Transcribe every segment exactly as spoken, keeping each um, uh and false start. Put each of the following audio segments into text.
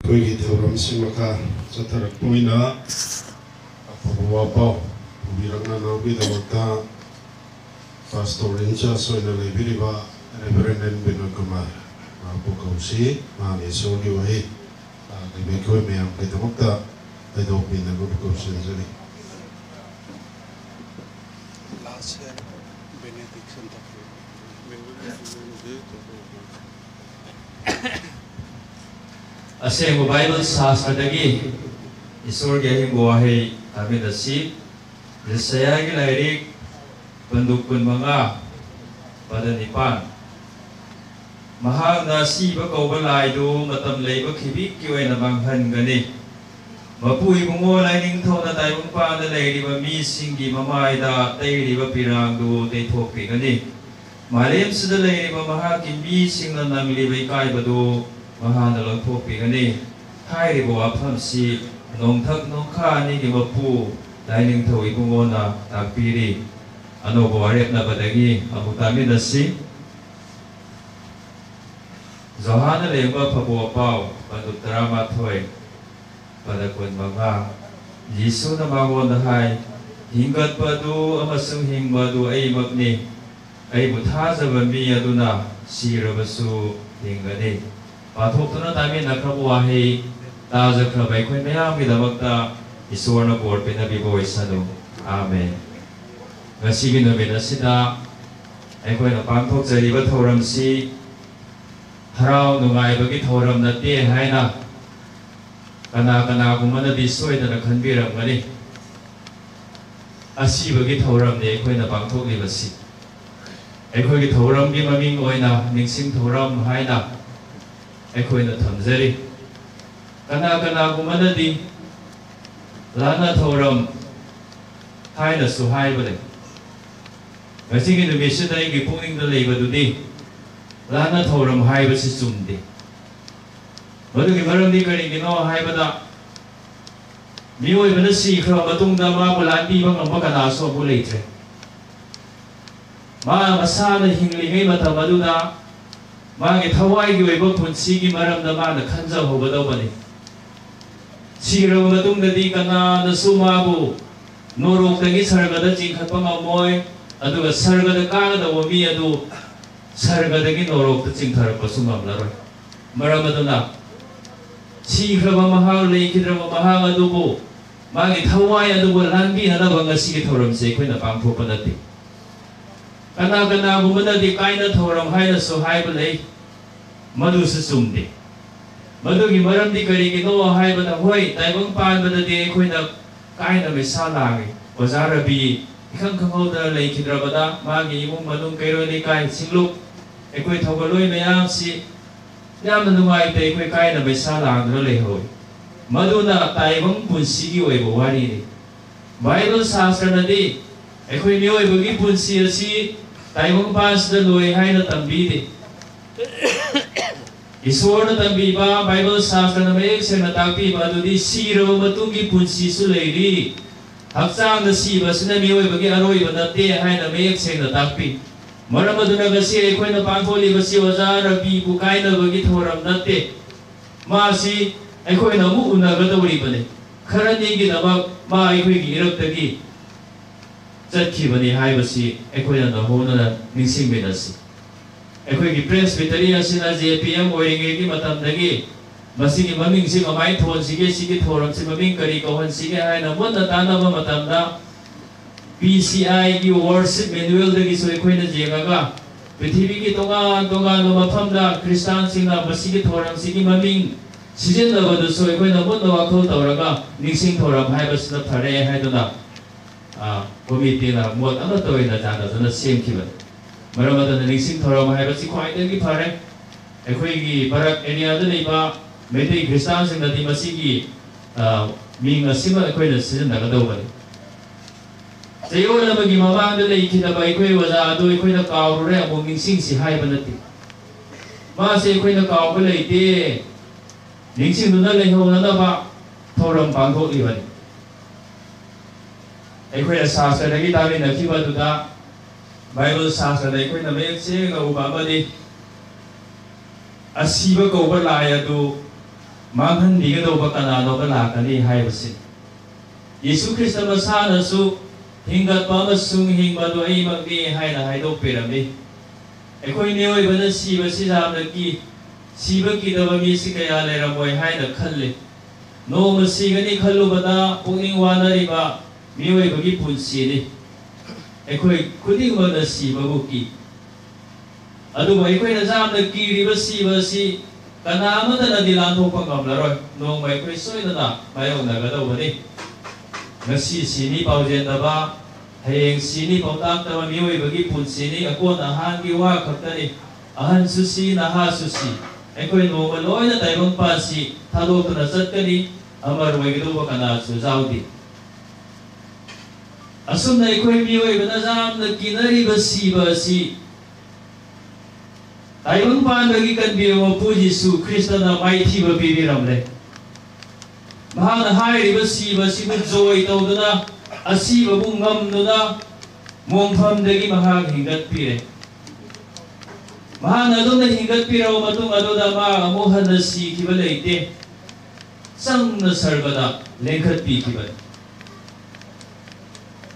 ꯑꯩꯈꯣꯏꯒꯤ ꯊꯧꯔꯝꯁꯤꯡ ꯃꯈꯥ ꯆꯠꯊꯔꯛꯄ ꯑꯣꯏꯅ ꯑꯐꯕ ꯋꯥꯄꯥꯎ ꯄꯨꯕꯤꯔꯛꯅꯅꯕꯒꯤꯗꯃꯛꯇ Pastor in charge ꯑꯣꯏꯅ ꯂꯩꯕꯤꯔꯤꯕ Reverend ꯑꯦꯟ ꯕꯤꯅꯣꯏ ꯀꯨꯃꯥꯔ ꯃꯍꯥꯛꯄꯨ ꯀꯧꯁꯤ꯫ ꯃꯍꯥꯛꯅ ꯏꯁꯣꯔꯒꯤ ꯋꯥꯍꯩ ꯇꯥꯕꯤꯕ ꯑꯩꯈꯣꯏ ꯃꯌꯥꯝꯒꯤꯗꯃꯛꯇ ꯍꯥꯏꯗꯣꯛꯄꯤꯅꯕ ꯀꯧꯁꯤꯟꯖꯔꯤ꯫ ꯑꯁꯦꯡꯕ ꯕꯥꯏꯕꯜ ꯁꯥꯁꯇ꯭ꯔꯗꯒꯤ ꯏꯁꯣꯔꯒꯤ ꯑꯍꯤꯡꯕ ꯋꯥꯍꯩ ꯇꯥꯃꯤꯟꯅꯁꯤ꯫ ꯖꯦꯁꯥꯌꯥꯒꯤ ꯂꯥꯏꯔꯤꯛ, ꯄꯟꯗꯨꯞ ꯀꯨꯟꯃꯉꯥ, ꯄꯗ ꯅꯤꯄꯥꯟ꯫ ꯃꯍꯥꯛꯅ ꯑꯁꯤꯕ ꯀꯧꯕ ꯂꯥꯏꯗꯨ ꯃꯇꯝ ꯂꯩꯕ ꯈꯤꯕꯤꯛꯀꯤ ꯑꯣꯏꯅ ꯃꯥꯡꯍꯟꯒꯅꯤ꯫ ꯃꯄꯨ ꯏꯕꯨꯡꯉꯣ ꯂꯥꯏꯅꯤꯡꯊꯧꯅ ꯇꯥꯏꯕꯪꯄꯥꯟꯗ ꯂꯩꯔꯤꯕ ꯃꯤꯁꯤꯡꯒꯤ ꯃꯃꯥꯏꯗ ꯇꯩꯔꯤꯕ ꯄꯤꯔꯥꯡꯗꯨ ꯇꯩꯊꯣꯛꯄꯤꯒꯅꯤ꯫ ꯃꯥꯂꯦꯝꯁꯤꯗ ꯂꯩꯔꯤꯕ ꯃꯍꯥꯛꯀꯤ ꯃꯤꯁꯤꯡꯅ ꯅꯪꯂꯤꯕ ꯏꯀꯥꯏꯕꯗꯨ ꯃꯍꯥꯛꯅ ꯂꯧꯊꯣꯛꯄꯤꯒꯅꯤ꯫ ꯍꯥꯏꯔꯤꯕ ꯋꯥꯐꯝꯁꯤ ꯅꯣꯡꯊꯛ ꯅꯣꯡꯈꯥ ꯑꯅꯤꯒꯤ ꯃꯄꯨ ꯂꯥꯏꯅꯤꯡꯊꯧ ꯏꯕꯨꯡꯉꯣꯅ ꯇꯥꯛꯄꯤꯔꯤ꯫ ꯑꯅꯧꯕ ꯋꯥꯔꯦꯞꯅꯕꯗꯒꯤ ꯑꯃꯨꯛ ꯇꯥꯃꯤꯟꯅꯁꯤ꯫ ꯖꯣꯍꯥꯟꯅ ꯂꯦꯡꯕ ꯐꯕꯨ ꯑꯄꯥꯎ, ꯄꯟꯗꯨꯞ ꯇꯔꯥꯃꯥꯊꯣꯏ, ꯄꯗ ꯀꯨꯟꯃꯉꯥ꯫ ꯌꯦꯁꯨꯅ ꯃꯉꯣꯟꯗ ꯍꯥꯏ, "ꯍꯤꯡꯒꯠꯄ ꯑꯗꯨ ꯑꯃꯁꯨꯡ ꯍꯤꯡꯕ ꯑꯗꯨ ꯑꯩꯃꯛꯅꯤ꯫ ꯑꯩꯕꯨ ꯊꯥꯖꯕ ꯃꯤ ꯑꯗꯨꯅ ꯁꯤꯔꯕꯁꯨ ꯍꯤꯡꯒꯅꯤ"꯫ ꯄꯥꯊꯣꯛꯇꯨꯅ ꯇꯥꯃꯤꯟꯅꯈ꯭ꯔꯕ ꯋꯥꯍꯩ ꯇꯥꯖꯈ꯭ꯔꯕ ꯑꯩꯈꯣꯏ ꯃꯌꯥꯝꯒꯤꯗꯃꯛꯇ ꯏꯁꯣꯔꯅ ꯕꯣꯔ ꯄꯤꯅꯕꯤꯕ ꯑꯣꯏꯁꯅꯨ꯫ ꯑꯥꯃꯦꯟ꯫ ꯉꯁꯤꯒꯤ ꯅꯨꯃꯤꯠ ꯑꯁꯤꯗ ꯑꯩꯈꯣꯏꯅ ꯄꯥꯡꯊꯣꯛꯆꯔꯤꯕ ꯊꯧꯔꯝꯁꯤ ꯍꯔꯥꯎ ꯅꯨꯡꯉꯥꯏꯕꯒꯤ ꯊꯧꯔꯝ ꯅꯠꯇꯦ ꯍꯥꯏꯅ ꯀꯅꯥ ꯀꯅꯥꯒꯨꯝꯕꯅꯗꯤ ꯁꯣꯏꯗꯅ ꯈꯟꯕꯤꯔꯝꯒꯅꯤ꯫ ꯑꯁꯤꯕꯒꯤ ꯊꯧꯔꯝꯅꯤ ꯑꯩꯈꯣꯏꯅ ꯄꯥꯡꯊꯣꯛꯂꯤꯕꯁꯤ꯫ ꯑꯩꯈꯣꯏꯒꯤ ꯊꯧꯔꯝꯒꯤ ꯃꯃꯤꯡ ꯑꯣꯏꯅ ꯅꯤꯡꯁꯤꯡ ꯊꯧꯔꯝ ꯍꯥꯏꯅ ꯑꯩꯈꯣꯏꯅ ꯊꯝꯖꯔꯤ꯫ ꯀꯅꯥ ꯀꯅꯥꯒꯨꯝꯕꯅꯗꯤ ꯂꯥꯟꯅ ꯊꯧꯔꯝ ꯍꯥꯏꯅꯁꯨ ꯍꯥꯏꯕ ꯂꯩ꯫ ꯉꯁꯤꯒꯤ ꯅꯨꯃꯤꯠꯁꯤꯗ ꯑꯩꯒꯤ ꯄꯨꯛꯅꯤꯡꯗ ꯂꯩꯕꯗꯨꯗꯤ ꯂꯥꯟꯅ ꯊꯧꯔꯝ ꯍꯥꯏꯕꯁꯤ ꯆꯨꯝꯗꯦ꯫ ꯃꯗꯨꯒꯤ ꯃꯔꯝꯗꯤ ꯀꯔꯤꯒꯤꯅꯣ ꯍꯥꯏꯕꯗ, ꯃꯤꯑꯣꯏꯕꯅ ꯁꯤꯈ꯭ꯔꯕ ꯃꯇꯨꯡꯗ ꯃꯥꯕꯨ ꯂꯥꯟꯕꯤꯕ ꯉꯝꯕ ꯀꯅꯥꯁꯨ ꯑꯃꯨꯛ ꯂꯩꯇ꯭ꯔꯦ꯫ ꯃꯥ ꯃꯁꯥꯅ ꯍꯤꯡꯂꯤꯉꯩ ꯃꯇꯝ ꯑꯗꯨꯗ ꯃꯥꯒꯤ ꯊꯋꯥꯏꯒꯤ ꯑꯣꯏꯕ ꯄꯨꯟꯁꯤꯒꯤ ꯃꯔꯝꯗ ꯃꯥꯅ ꯈꯟꯖꯍꯧꯒꯗꯧꯕꯅꯤ꯫ ꯁꯤꯔꯕ ꯃꯇꯨꯡꯗꯗꯤ ꯀꯅꯥꯅꯁꯨ ꯃꯥꯕꯨ ꯅꯣꯔꯣꯛꯇꯒꯤ ꯁꯔꯒꯗ ꯆꯤꯡꯈꯠꯄ ꯉꯝꯃꯣꯏ, ꯑꯗꯨꯒ ꯁꯔꯒꯗ ꯀꯥꯒꯗꯧꯕ ꯃꯤ ꯑꯗꯨ ꯁꯔꯒꯗꯒꯤ ꯅꯣꯔꯣꯛꯇ ꯆꯤꯡꯊꯔꯛꯄꯁꯨ ꯉꯝꯂꯔꯣꯏ꯫ ꯃꯔꯝ ꯑꯗꯨꯅ ꯁꯤꯈ꯭ꯔꯕ ꯃꯍꯥꯛ, ꯂꯩꯈꯤꯗ꯭ꯔꯕ ꯃꯍꯥꯛ ꯑꯗꯨꯕꯨ, ꯃꯥꯒꯤ ꯊꯋꯥꯏ ꯑꯗꯨꯕꯨ ꯂꯥꯟꯕꯤꯅꯅꯕ ꯉꯁꯤꯒꯤ ꯊꯧꯔꯝꯁꯦ ꯑꯩꯈꯣꯏꯅ ꯄꯥꯡꯊꯣꯛꯄ ꯅꯠꯇꯦ꯫ ꯀꯅꯥ ꯀꯅꯥꯒꯨꯝꯕꯅꯗꯤ ꯀꯥꯏꯅ ꯊꯧꯔꯝ ꯍꯥꯏꯅꯁꯨ ꯍꯥꯏꯕ ꯂꯩ꯫ ꯃꯗꯨꯁꯨ ꯆꯨꯝꯗꯦ꯫ ꯃꯗꯨꯒꯤ ꯃꯔꯝꯗꯤ ꯀꯔꯤꯒꯤꯅꯣ ꯍꯥꯏꯕꯗ, ꯍꯣꯏ, ꯇꯥꯏꯕꯪ ꯄꯥꯟꯕꯗꯗꯤ ꯑꯩꯈꯣꯏꯅ ꯀꯥꯏꯅ ꯃꯩꯁꯥ ꯂꯥꯡꯏ꯫ ꯑꯣꯖꯥ ꯔꯕꯤ, ꯏꯈꯪ ꯈꯪꯍꯧꯗꯅ ꯂꯩꯈꯤꯗ꯭ꯔꯕꯗ, ꯃꯥꯒꯤ ꯏꯃꯨꯡ ꯃꯅꯨꯡ, ꯀꯩꯔꯣꯏ ꯂꯩꯀꯥꯏ, ꯁꯤꯡꯂꯨꯞ, ꯑꯩꯈꯣꯏ ꯊꯧꯒꯜꯂꯣꯏ ꯃꯌꯥꯝꯁꯤ ꯌꯥꯝꯅ ꯅꯨꯡꯉꯥꯏꯇꯦ, ꯑꯩꯈꯣꯏ ꯀꯥꯏꯅ ꯃꯩꯁꯥ ꯂꯥꯡꯗꯨꯅ ꯂꯩꯍꯧꯏ꯫ ꯃꯗꯨꯅ ꯇꯥꯏꯕꯪ ꯄꯨꯟꯁꯤꯒꯤ ꯑꯣꯏꯕ ꯋꯥꯔꯤꯅꯤ꯫ ꯕꯥꯏꯕꯜ ꯁꯥꯁꯇ꯭ꯔꯅꯗꯤ ꯑꯩꯈꯣꯏ ꯃꯤꯑꯣꯏꯕꯒꯤ ꯄꯨꯟꯁꯤ ꯑꯁꯤ ꯇꯥꯏꯕꯪ ꯄꯥꯟꯁꯤꯗ ꯂꯣꯏ ꯍꯥꯏꯅ ꯇꯝꯕꯤꯗꯦ꯫ ꯏꯁꯣꯔꯅ ꯇꯝꯕꯤꯕ, ꯕꯥꯏꯕꯜ ꯁꯥꯁꯇ꯭ꯔꯅ ꯃꯌꯦꯛ ꯁꯦꯡꯅ ꯇꯥꯛꯄꯤꯕ ꯑꯗꯨꯗꯤ ꯁꯤꯔꯕ ꯃꯇꯨꯡꯒꯤ ꯄꯨꯟꯁꯤꯁꯨ ꯂꯩꯔꯤ꯫ ꯍꯛꯆꯥꯡꯗ ꯁꯤꯕ ꯑꯁꯤꯅ ꯃꯤꯑꯣꯏꯕꯒꯤ ꯑꯔꯣꯏꯕ ꯅꯠꯇꯦ ꯍꯥꯏꯅ ꯃꯌꯦꯛ ꯁꯦꯡꯅ ꯇꯥꯛꯄꯤ꯫ ꯃꯔꯝ ꯑꯗꯨꯅ ꯉꯁꯤ ꯑꯩꯈꯣꯏꯅ ꯄꯥꯡꯊꯣꯛꯂꯤꯕꯁꯤ ꯑꯣꯖꯥ ꯔꯕꯤꯕꯨ ꯀꯥꯏꯅꯕꯒꯤ ꯊꯧꯔꯝ ꯅꯠꯇꯦ꯫ ꯃꯥꯁꯤ ꯑꯩꯈꯣꯏꯅ ꯑꯃꯨꯛ ꯎꯅꯒꯗꯧꯔꯤꯕꯅꯤ꯫ ꯈꯔꯅꯤꯒꯤꯗꯃꯛ ꯃꯥ ꯑꯩꯈꯣꯏꯒꯤ ꯏꯔꯛꯇꯒꯤ ꯆꯠꯈꯤꯕꯅꯤ ꯍꯥꯏꯕꯁꯤ ꯑꯩꯈꯣꯏꯅ ꯅꯧꯍꯧꯅꯅ ꯅꯤꯡꯁꯤꯡꯃꯤꯟꯅꯁꯤ꯫ ꯑꯩꯈꯣꯏꯒꯤ ꯄ꯭ꯔꯦꯁꯕꯤꯇꯔꯤ ꯑꯁꯤꯅ ꯖꯦ ꯄꯤ ꯑꯦꯝ ꯑꯣꯏꯔꯤꯉꯩꯒꯤ ꯃꯇꯝꯗꯒꯤ ꯃꯁꯤꯒꯤ ꯃꯃꯤꯡꯁꯤ ꯀꯃꯥꯏꯅ ꯊꯣꯟꯁꯤꯒꯦ, ꯁꯤꯒꯤ ꯊꯧꯔꯝꯁꯤ ꯃꯃꯤꯡ ꯀꯔꯤ ꯀꯧꯍꯟꯁꯤꯒꯦ ꯍꯥꯏꯅ ꯃꯨꯟꯅ ꯇꯥꯟꯅꯕ ꯃꯇꯝꯗ, ꯄꯤ ꯁꯤ ꯑꯥꯏꯒꯤ ꯋꯥꯔꯁꯤꯞ ꯃꯦꯅꯨꯋꯦꯜꯗꯒꯤꯁꯨ ꯑꯩꯈꯣꯏꯅ ꯌꯦꯡꯉꯒ, ꯄ꯭ꯔꯤꯊꯤꯕꯤꯒꯤ ꯇꯣꯉꯥꯟ ꯇꯣꯉꯥꯟꯕ ꯃꯐꯝꯗ ꯈ꯭ꯔꯤꯁꯇꯥꯟꯁꯤꯡꯅ ꯃꯁꯤꯒꯤ ꯊꯧꯔꯝꯁꯤꯒꯤ ꯃꯃꯤꯡ ꯁꯤꯖꯤꯟꯅꯕꯗꯨꯁꯨ ꯑꯩꯈꯣꯏꯅ ꯃꯨꯟꯅ ꯋꯥꯈꯜ ꯇꯧꯔꯒ ꯅꯤꯡꯁꯤꯡ ꯊꯧꯔꯝ ꯍꯥꯏꯕꯁꯤꯅ ꯐꯔꯦ ꯍꯥꯏꯗꯨꯅ, ꯑ, ꯀꯣꯃꯤꯇꯤꯅ ꯃꯣꯠ ꯑꯃꯠꯇ ꯑꯣꯏꯅ ꯌꯥꯅꯗꯨꯅ ꯁꯦꯝꯈꯤꯕꯅꯤ꯫ ꯃꯔꯝ ꯑꯗꯨꯅ ꯅꯤꯡꯁꯤꯡ ꯊꯧꯔꯝ ꯍꯥꯏꯕꯁꯤ ꯈ꯭ꯋꯥꯏꯗꯒꯤ ꯐꯔꯦ꯫ ꯑꯩꯈꯣꯏꯒꯤ ꯕꯔꯛ ꯑꯦꯔꯤꯌꯥꯗ ꯂꯩꯕ ꯃꯩꯇꯩ ꯈ꯭ꯔꯤꯁꯇꯥꯟꯁꯤꯡꯅꯗꯤ ꯃꯁꯤꯒꯤ, ꯑ, ꯃꯤꯡ ꯑꯁꯤꯃ ꯑꯩꯈꯣꯏꯅ ꯁꯤꯖꯤꯟꯅꯒꯗꯧꯕꯅꯤ꯫ ꯆꯌꯣꯜ ꯑꯃꯒꯤ ꯃꯃꯥꯡꯗ ꯂꯩꯈꯤꯗꯕ ꯑꯩꯈꯣꯏ ꯑꯣꯖꯥ ꯑꯗꯨ ꯑꯩꯈꯣꯏꯅ ꯀꯥꯎꯔꯨꯔꯦ, ꯑꯃꯨꯛ ꯅꯤꯡꯁꯤꯡꯁꯤ ꯍꯥꯏꯕ ꯅꯠꯇꯦ꯫ ꯃꯥꯁꯦ ꯑꯩꯈꯣꯏꯅ ꯀꯥꯎꯕ ꯂꯩꯇꯦ꯫ ꯅꯤꯡꯁꯤꯡꯗꯨꯅ ꯂꯩꯍꯧꯅꯅꯕ ꯊꯧꯔꯝ ꯄꯥꯡꯊꯣꯛꯂꯤꯕꯅꯤ꯫ ꯑꯩꯈꯣꯏꯅ ꯁꯥꯁꯇ꯭ꯔꯗꯒꯤ ꯇꯥꯃꯤꯟꯅꯈꯤꯕ ꯑꯗꯨꯗ ꯕꯥꯏꯕꯜ ꯁꯥꯁꯇ꯭ꯔꯗ ꯑꯩꯈꯣꯏꯅ ꯃꯌꯦꯛ ꯁꯦꯡꯅ ꯎꯕ ꯑꯃꯗꯤ ꯑꯁꯤꯕ ꯀꯧꯕ ꯂꯥꯏ ꯑꯗꯨ ꯃꯥꯡꯍꯟꯕꯤꯒꯗꯧꯕ ꯀꯅꯥꯅꯣꯕ ꯂꯥꯛꯀꯅꯤ ꯍꯥꯏꯕꯁꯤ꯫ ꯌꯦꯁꯨ ꯈ꯭ꯔꯤꯁꯇ ꯃꯁꯥꯅꯁꯨ ꯍꯤꯡꯒꯠꯄ ꯑꯃꯁꯨꯡ ꯍꯤꯡꯕ ꯑꯗꯨ ꯑꯩꯃꯛꯅꯤ ꯍꯥꯏꯅ ꯍꯥꯏꯗꯣꯛꯄꯤꯔꯝꯃꯤ꯫ ꯑꯩꯈꯣꯏ ꯃꯤꯑꯣꯏꯕꯅ ꯁꯤꯕꯁꯤ ꯌꯥꯝꯅ ꯀꯤ꯫ ꯁꯤꯕ ꯀꯤꯗꯕ ꯃꯤꯁꯤ ꯀꯌꯥ ꯂꯩꯔꯝꯃꯣꯏ ꯍꯥꯏꯅ ꯈꯜꯂꯤ꯫ ꯅꯣꯡꯃ ꯁꯤꯒꯅꯤ ꯈꯜꯂꯨꯕꯗ ꯄꯨꯛꯅꯤꯡ ꯋꯥꯅꯔꯤꯕ ꯃꯤꯑꯣꯏꯕꯒꯤ ꯄꯨꯟꯁꯤꯅꯤ꯫ ꯑꯩꯈꯣꯏ ꯈꯨꯗꯤꯡꯃꯛꯅ ꯁꯤꯕꯕꯨ ꯀꯤ꯫ ꯑꯗꯨꯕꯨ ꯑꯩꯈꯣꯏꯅ ꯌꯥꯝꯅ ꯀꯤꯔꯤꯕ ꯁꯤꯕ ꯑꯁꯤ ꯀꯅꯥ ꯑꯃꯠꯇꯅꯗꯤ ꯂꯥꯟꯊꯣꯛꯄ ꯉꯝꯂꯔꯣꯏ꯫ ꯅꯣꯡꯃ ꯑꯩꯈꯣꯏ ꯁꯣꯏꯗꯅ ꯃꯥꯌꯣꯛꯅꯒꯗꯧꯕꯅꯤ꯫ ꯉꯁꯤ ꯁꯤꯅꯤ ꯄꯥꯎꯖꯦꯟꯗꯕ, ꯍꯌꯦꯡ ꯁꯤꯅꯤ ꯄꯥꯎꯇꯥꯛꯇꯕ ꯃꯤꯑꯣꯏꯕꯒꯤ ꯄꯨꯟꯁꯤꯅꯤ꯫ ꯑꯀꯣꯟ ꯑꯍꯥꯟꯒꯤ ꯋꯥ ꯈꯛꯇꯅꯤ꯫ ꯑꯍꯟꯁꯨ ꯁꯤ, ꯅꯍꯥꯁꯨ ꯁꯤ꯫ ꯑꯩꯈꯣꯏ ꯅꯣꯡꯃ ꯂꯣꯏꯅ ꯇꯥꯏꯕꯪꯄꯥꯟꯁꯤ ꯊꯥꯗꯣꯛꯇꯨꯅ ꯆꯠꯀꯅꯤ꯫ ꯑꯃꯔ ꯑꯣꯏꯒꯗꯧꯕ ꯀꯅꯥꯁꯨ ꯌꯥꯎꯗꯦ꯫ ꯑꯁꯨꯝꯅ ꯑꯩꯈꯣꯏ ꯃꯤꯑꯣꯏꯕꯅ ꯌꯥꯝꯅ ꯀꯤꯅꯔꯤꯕ ꯁꯤꯕ ꯑꯁꯤ ꯇꯥꯏꯕꯪ ꯄꯥꯟꯕꯒꯤ ꯀꯟꯕꯤꯕ ꯃꯄꯨ ꯖꯤꯁꯨ ꯈ꯭ꯔꯤꯁꯇꯅ ꯃꯥꯏꯊꯤꯕ ꯄꯤꯕꯤꯔꯝꯂꯦ꯫ ꯃꯍꯥꯛꯅ ꯍꯥꯏꯔꯤꯕ ꯁꯤꯕ ꯑꯁꯤꯕꯨ ꯖꯣꯏ ꯇꯧꯗꯨꯅ, ꯑꯁꯤꯕꯕꯨ ꯉꯝꯗꯨꯅ ꯃꯣꯡꯐꯝꯗꯒꯤ ꯃꯍꯥꯛ ꯍꯤꯡꯒꯠꯄꯤꯔꯦ꯫ ꯃꯍꯥꯛꯅ ꯑꯗꯨꯝꯅ ꯍꯤꯡꯒꯠꯄꯤꯔꯕ ꯃꯇꯨꯡ ꯑꯗꯨꯗ ꯃꯍꯥꯛ ꯑꯃꯨꯛ ꯍꯟꯅ ꯁꯤꯈꯤꯕ ꯂꯩꯇꯦ꯫ ꯆꯝꯅ ꯁꯔꯒꯗ ꯂꯦꯡꯈꯠꯄꯤꯈꯤꯕꯅꯤ꯫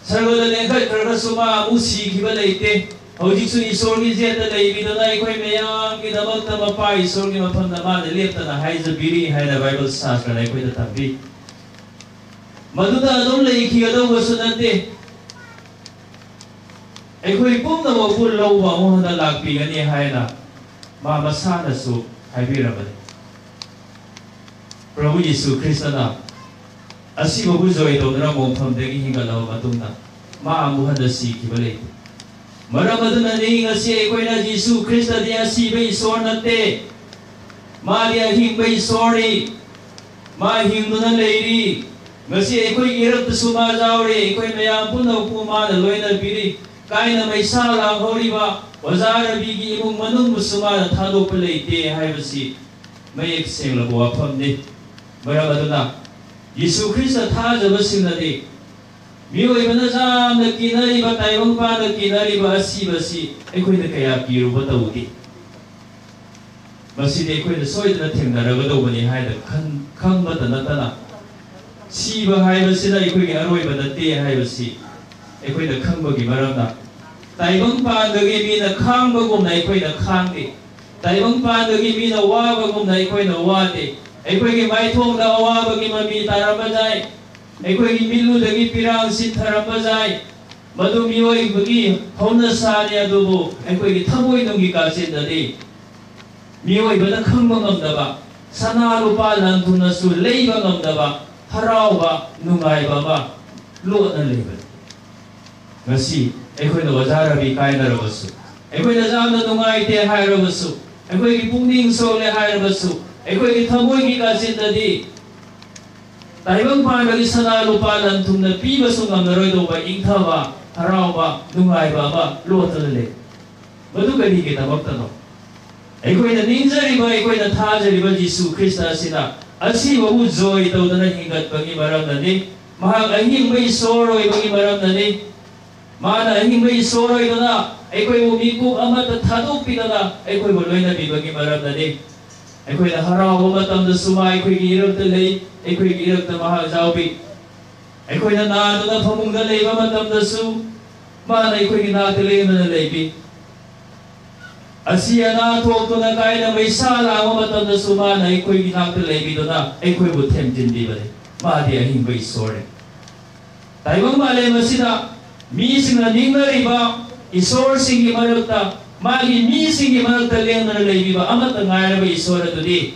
ꯁꯔꯒꯗ ꯂꯦꯡꯈꯠꯈ꯭ꯔꯒꯁꯨ ꯃꯥ ꯑꯃꯨꯛ ꯁꯤꯈꯤꯕ ꯂꯩꯇꯦ꯫ ꯍꯧꯖꯤꯛꯁꯨ ꯏꯁꯣꯔꯒꯤ ꯖꯦꯠꯇ ꯂꯩꯕꯤꯗꯨꯅ ꯑꯩꯈꯣꯏ ꯃꯌꯥꯝꯒꯤꯗꯃꯛꯇ ꯃꯄꯥ ꯏꯁꯣꯔꯒꯤ ꯃꯐꯝꯗ ꯃꯥꯅ ꯂꯦꯞꯇꯅ ꯍꯥꯏꯖꯕꯤꯔꯤ ꯍꯥꯏꯅ ꯕꯥꯏꯕꯜ ꯁꯥꯁꯇ꯭ꯔꯅ ꯑꯩꯈꯣꯏꯗ ꯇꯝꯕꯤ꯫ ꯃꯗꯨꯗ ꯑꯗꯨꯝ ꯂꯩꯈꯤꯒꯗꯧꯕꯁꯨ ꯅꯠꯇꯦ꯫ ꯑꯩꯈꯣꯏ ꯄꯨꯝꯅꯃꯛꯄꯨ ꯂꯧꯕ ꯑꯃꯨꯛ ꯍꯟꯅ ꯂꯥꯛꯄꯤꯒꯅꯤ ꯍꯥꯏꯅ ꯃꯥ ꯃꯁꯥꯅꯁꯨ ꯍꯥꯏꯕꯤꯔꯕꯅꯤ꯫ ꯄ꯭ꯔꯚꯨ ꯌꯤꯁꯨ ꯈ꯭ꯔꯤꯁꯇꯅ ꯑꯁꯤꯕꯕꯨ ꯖꯣꯏ ꯇꯧꯗꯨꯅ ꯃꯣꯡꯐꯝꯗꯒꯤ ꯍꯤꯡꯒꯠꯂꯕ ꯃꯇꯨꯡꯗ ꯃꯥ ꯑꯃꯨꯛ ꯍꯟꯅ ꯁꯤꯈꯤꯕ ꯂꯩꯇꯦ꯫ ꯃꯔꯝ ꯑꯗꯨꯅꯅꯤ ꯉꯁꯤ ꯑꯩꯈꯣꯏꯅ ꯖꯤꯁꯨ ꯈ꯭ꯔꯤꯁꯇꯗꯤ ꯑꯁꯤꯕ ꯏꯁꯣꯔ ꯅꯠꯇꯦ, ꯃꯥꯗꯤ ꯑꯍꯤꯡꯕ ꯏꯁꯣꯔꯅꯤ꯫ ꯃꯥ ꯍꯤꯡꯗꯨꯅ ꯂꯩꯔꯤ꯫ ꯉꯁꯤ ꯑꯩꯈꯣꯏꯒꯤ ꯏꯔꯛꯇꯁꯨ ꯃꯥ ꯌꯥꯎꯔꯤ꯫ ꯑꯩꯈꯣꯏ ꯃꯌꯥꯝ ꯄꯨꯝꯅꯃꯛꯄꯨ ꯃꯥꯅ ꯂꯣꯏꯅꯕꯤꯔꯤ꯫ ꯀꯥꯏꯅ ꯃꯩꯁꯥ ꯂꯥꯡꯍꯧꯔꯤꯕ ꯑꯣꯖꯥ ꯔꯕꯤꯒꯤ ꯏꯃꯨꯡ ꯃꯅꯨꯡꯕꯨꯁꯨ ꯃꯥꯅ ꯊꯥꯗꯣꯛꯄ ꯂꯩꯇꯦ ꯍꯥꯏꯕꯁꯤ ꯃꯌꯦꯛ ꯁꯦꯡꯂꯕ ꯋꯥꯐꯝꯅꯤ꯫ ꯃꯔꯝ ꯑꯗꯨꯅ ꯌꯤꯁꯨ ꯈ꯭ꯔꯤꯁꯇ ꯊꯥꯖꯕꯁꯤꯡꯅꯗꯤ ꯃꯤꯑꯣꯏꯕꯅ ꯌꯥꯝꯅ ꯀꯤꯅꯔꯤꯕ, ꯇꯥꯏꯕꯪꯄꯥꯟꯗ ꯀꯤꯅꯔꯤꯕ ꯑꯁꯤꯕꯁꯤ ꯑꯩꯈꯣꯏꯅ ꯀꯌꯥ ꯀꯤꯔꯨꯕ ꯇꯧꯗꯦ꯫ ꯃꯁꯤꯗꯤ ꯑꯩꯈꯣꯏꯅ ꯁꯣꯏꯗꯅ ꯊꯦꯡꯅꯔꯒꯗꯧꯕꯅꯤ ꯍꯥꯏꯅ ꯈꯟ-, ꯈꯪꯕꯇ ꯅꯠꯇꯅ, ꯁꯤꯕ ꯍꯥꯏꯕꯁꯤꯅ ꯑꯩꯈꯣꯏꯒꯤ ꯑꯔꯣꯏꯕ ꯅꯠꯇꯦ ꯍꯥꯏꯕꯁꯤ ꯑꯩꯈꯣꯏꯅ ꯈꯪꯕꯒꯤ ꯃꯔꯝꯅ, ꯇꯥꯏꯕꯪ ꯄꯥꯟꯕꯒꯤ ꯃꯤꯅ ꯈꯥꯡꯕꯒꯨꯝꯅ ꯑꯩꯈꯣꯏꯅ ꯈꯥꯡꯗꯦ꯫ ꯇꯥꯏꯕꯪ ꯄꯥꯟꯕꯒꯤ ꯃꯤꯅ ꯋꯥꯕꯒꯨꯝꯅ ꯑꯩꯈꯣꯏꯅ ꯋꯥꯗꯦ꯫ ꯑꯩꯈꯣꯏꯒꯤ ꯃꯥꯏꯊꯣꯡꯗ ꯑꯋꯥꯕꯒꯤ ꯃꯃꯤ ꯇꯥꯔꯝꯕ ꯌꯥꯏ꯫ ꯑꯩꯈꯣꯏꯒꯤ ꯃꯤꯠꯂꯨꯗꯒꯤ ꯄꯤꯔꯥꯡ ꯁꯤꯟꯊꯔꯝꯕ ꯌꯥꯏ꯫ ꯃꯗꯨ ꯃꯤꯑꯣꯏꯕꯒꯤ ꯍꯧꯅꯁꯥꯅꯤ, ꯑꯗꯨꯕꯨ ꯑꯩꯈꯣꯏꯒꯤ ꯊꯃꯣꯏꯅꯨꯡꯒꯤ ꯀꯥꯆꯤꯟꯗꯗꯤ ꯃꯤꯑꯣꯏꯕꯅ ꯈꯪꯕ ꯉꯝꯗꯕ, ꯁꯅꯥ ꯂꯨꯄꯥ ꯂꯟ ꯊꯨꯝꯅꯁꯨ ꯂꯩꯕ ꯉꯝꯗꯕ ꯍꯔꯥꯎꯕ, ꯅꯨꯡꯉꯥꯏꯕ ꯑꯃ ꯂꯣꯠꯅ ꯂꯩꯕꯅꯤ꯫ ꯉꯁꯤ ꯑꯩꯈꯣꯏꯅ ꯑꯣꯖꯥ ꯔꯕꯤ ꯀꯥꯏꯅꯔꯕꯁꯨ, ꯑꯩꯈꯣꯏꯅ ꯌꯥꯝꯅ ꯅꯨꯡꯉꯥꯏꯇꯦ ꯍꯥꯏꯔꯕꯁꯨ, ꯑꯩꯈꯣꯏꯒꯤ ꯄꯨꯛꯅꯤꯡ ꯁꯣꯛꯂꯦ ꯍꯥꯏꯔꯕꯁꯨ, ꯑꯩꯈꯣꯏꯒꯤ ꯊꯃꯣꯏꯒꯤ ꯀꯥꯆꯤꯟꯗꯗꯤ ꯇꯥꯏꯕꯪ ꯄꯥꯟꯕꯒꯤ ꯁꯅꯥ ꯂꯨꯄꯥ ꯂꯟ ꯊꯨꯝꯅ ꯄꯤꯕꯁꯨ ꯉꯝꯂꯔꯣꯏꯗꯧꯕ ꯏꯪꯊꯕ, ꯍꯔꯥꯎꯕ, ꯅꯨꯡꯉꯥꯏꯕ ꯑꯃ ꯂꯣꯠꯇꯨꯅ ꯂꯩ꯫ ꯃꯗꯨ ꯀꯔꯤꯒꯤꯗꯃꯛꯇꯅꯣ? ꯑꯩꯈꯣꯏꯅ ꯅꯤꯡꯖꯔꯤꯕ, ꯑꯩꯈꯣꯏꯅ ꯊꯥꯖꯔꯤꯕ ꯖꯤꯁꯨ ꯈ꯭ꯔꯤꯁꯇ ꯑꯁꯤꯅ ꯑꯁꯤꯕꯕꯨ ꯖꯣꯏ ꯇꯧꯗꯨꯅ ꯍꯤꯡꯒꯠꯄꯒꯤ ꯃꯔꯝꯅꯅꯤ꯫ ꯃꯍꯥꯛ ꯑꯍꯤꯡꯕ ꯏꯁꯣꯔ ꯑꯣꯏꯕꯒꯤ ꯃꯔꯝꯅꯅꯤ꯫ ꯃꯥꯅ ꯑꯍꯤꯡꯕ ꯏꯁꯣꯔ ꯑꯣꯏꯗꯨꯅ ꯑꯩꯈꯣꯏꯕꯨ ꯃꯤꯀꯨꯞ ꯑꯃꯠꯇ ꯊꯥꯗꯣꯛꯄꯤꯗꯅ ꯑꯩꯈꯣꯏꯕꯨ ꯂꯣꯏꯅꯕꯤꯕꯒꯤ ꯃꯔꯝꯅꯅꯤ꯫ ꯑꯩꯈꯣꯏꯅ ꯍꯔꯥꯎꯕ ꯃꯇꯝꯗꯁꯨ ꯃꯥ ꯑꯩꯈꯣꯏꯒꯤ ꯏꯔꯛꯇ ꯂꯩ, ꯑꯩꯈꯣꯏꯒꯤ ꯏꯔꯛꯇ ꯃꯍꯥꯛ ꯌꯥꯎꯕꯤ꯫ ꯑꯩꯈꯣꯏꯅ ꯅꯥꯗꯨꯅ ꯐꯃꯨꯡꯗ ꯂꯩꯕ ꯃꯇꯝꯗꯁꯨ ꯃꯥꯅ ꯑꯩꯈꯣꯏꯒꯤ ꯅꯥꯛꯇ ꯂꯦꯡꯗꯅ ꯂꯩꯕꯤ꯫ ꯑꯁꯤ ꯑꯅꯥ ꯊꯣꯛꯇꯨꯅ ꯀꯥꯏꯅ ꯃꯩꯁꯥ ꯂꯥꯡꯕ ꯃꯇꯝꯗꯁꯨ ꯃꯥꯅ ꯑꯩꯈꯣꯏꯒꯤ ꯅꯥꯛꯇ ꯂꯩꯕꯤꯗꯨꯅ ꯑꯩꯈꯣꯏꯕꯨ ꯊꯦꯝꯖꯤꯟꯕꯤꯕꯅꯤ꯫ ꯃꯥꯗꯤ ꯑꯍꯤꯡꯕ ꯏꯁꯣꯔꯅꯤ꯫ ꯇꯥꯏꯕꯪ ꯃꯥꯂꯦꯝ ꯑꯁꯤꯗ ꯃꯤꯁꯤꯡꯅ ꯅꯤꯡꯅꯔꯤꯕ ꯏꯁꯣꯔꯁꯤꯡꯒꯤ ꯃꯔꯛꯇ, ꯃꯥꯒꯤ ꯃꯤꯁꯤꯡꯒꯤ ꯃꯔꯛꯇ ꯂꯦꯡꯗꯅ ꯂꯩꯕꯤꯕ ꯑꯃꯠꯇ ꯉꯥꯏꯔꯕ ꯏꯁꯣꯔ ꯑꯗꯨꯗꯤ,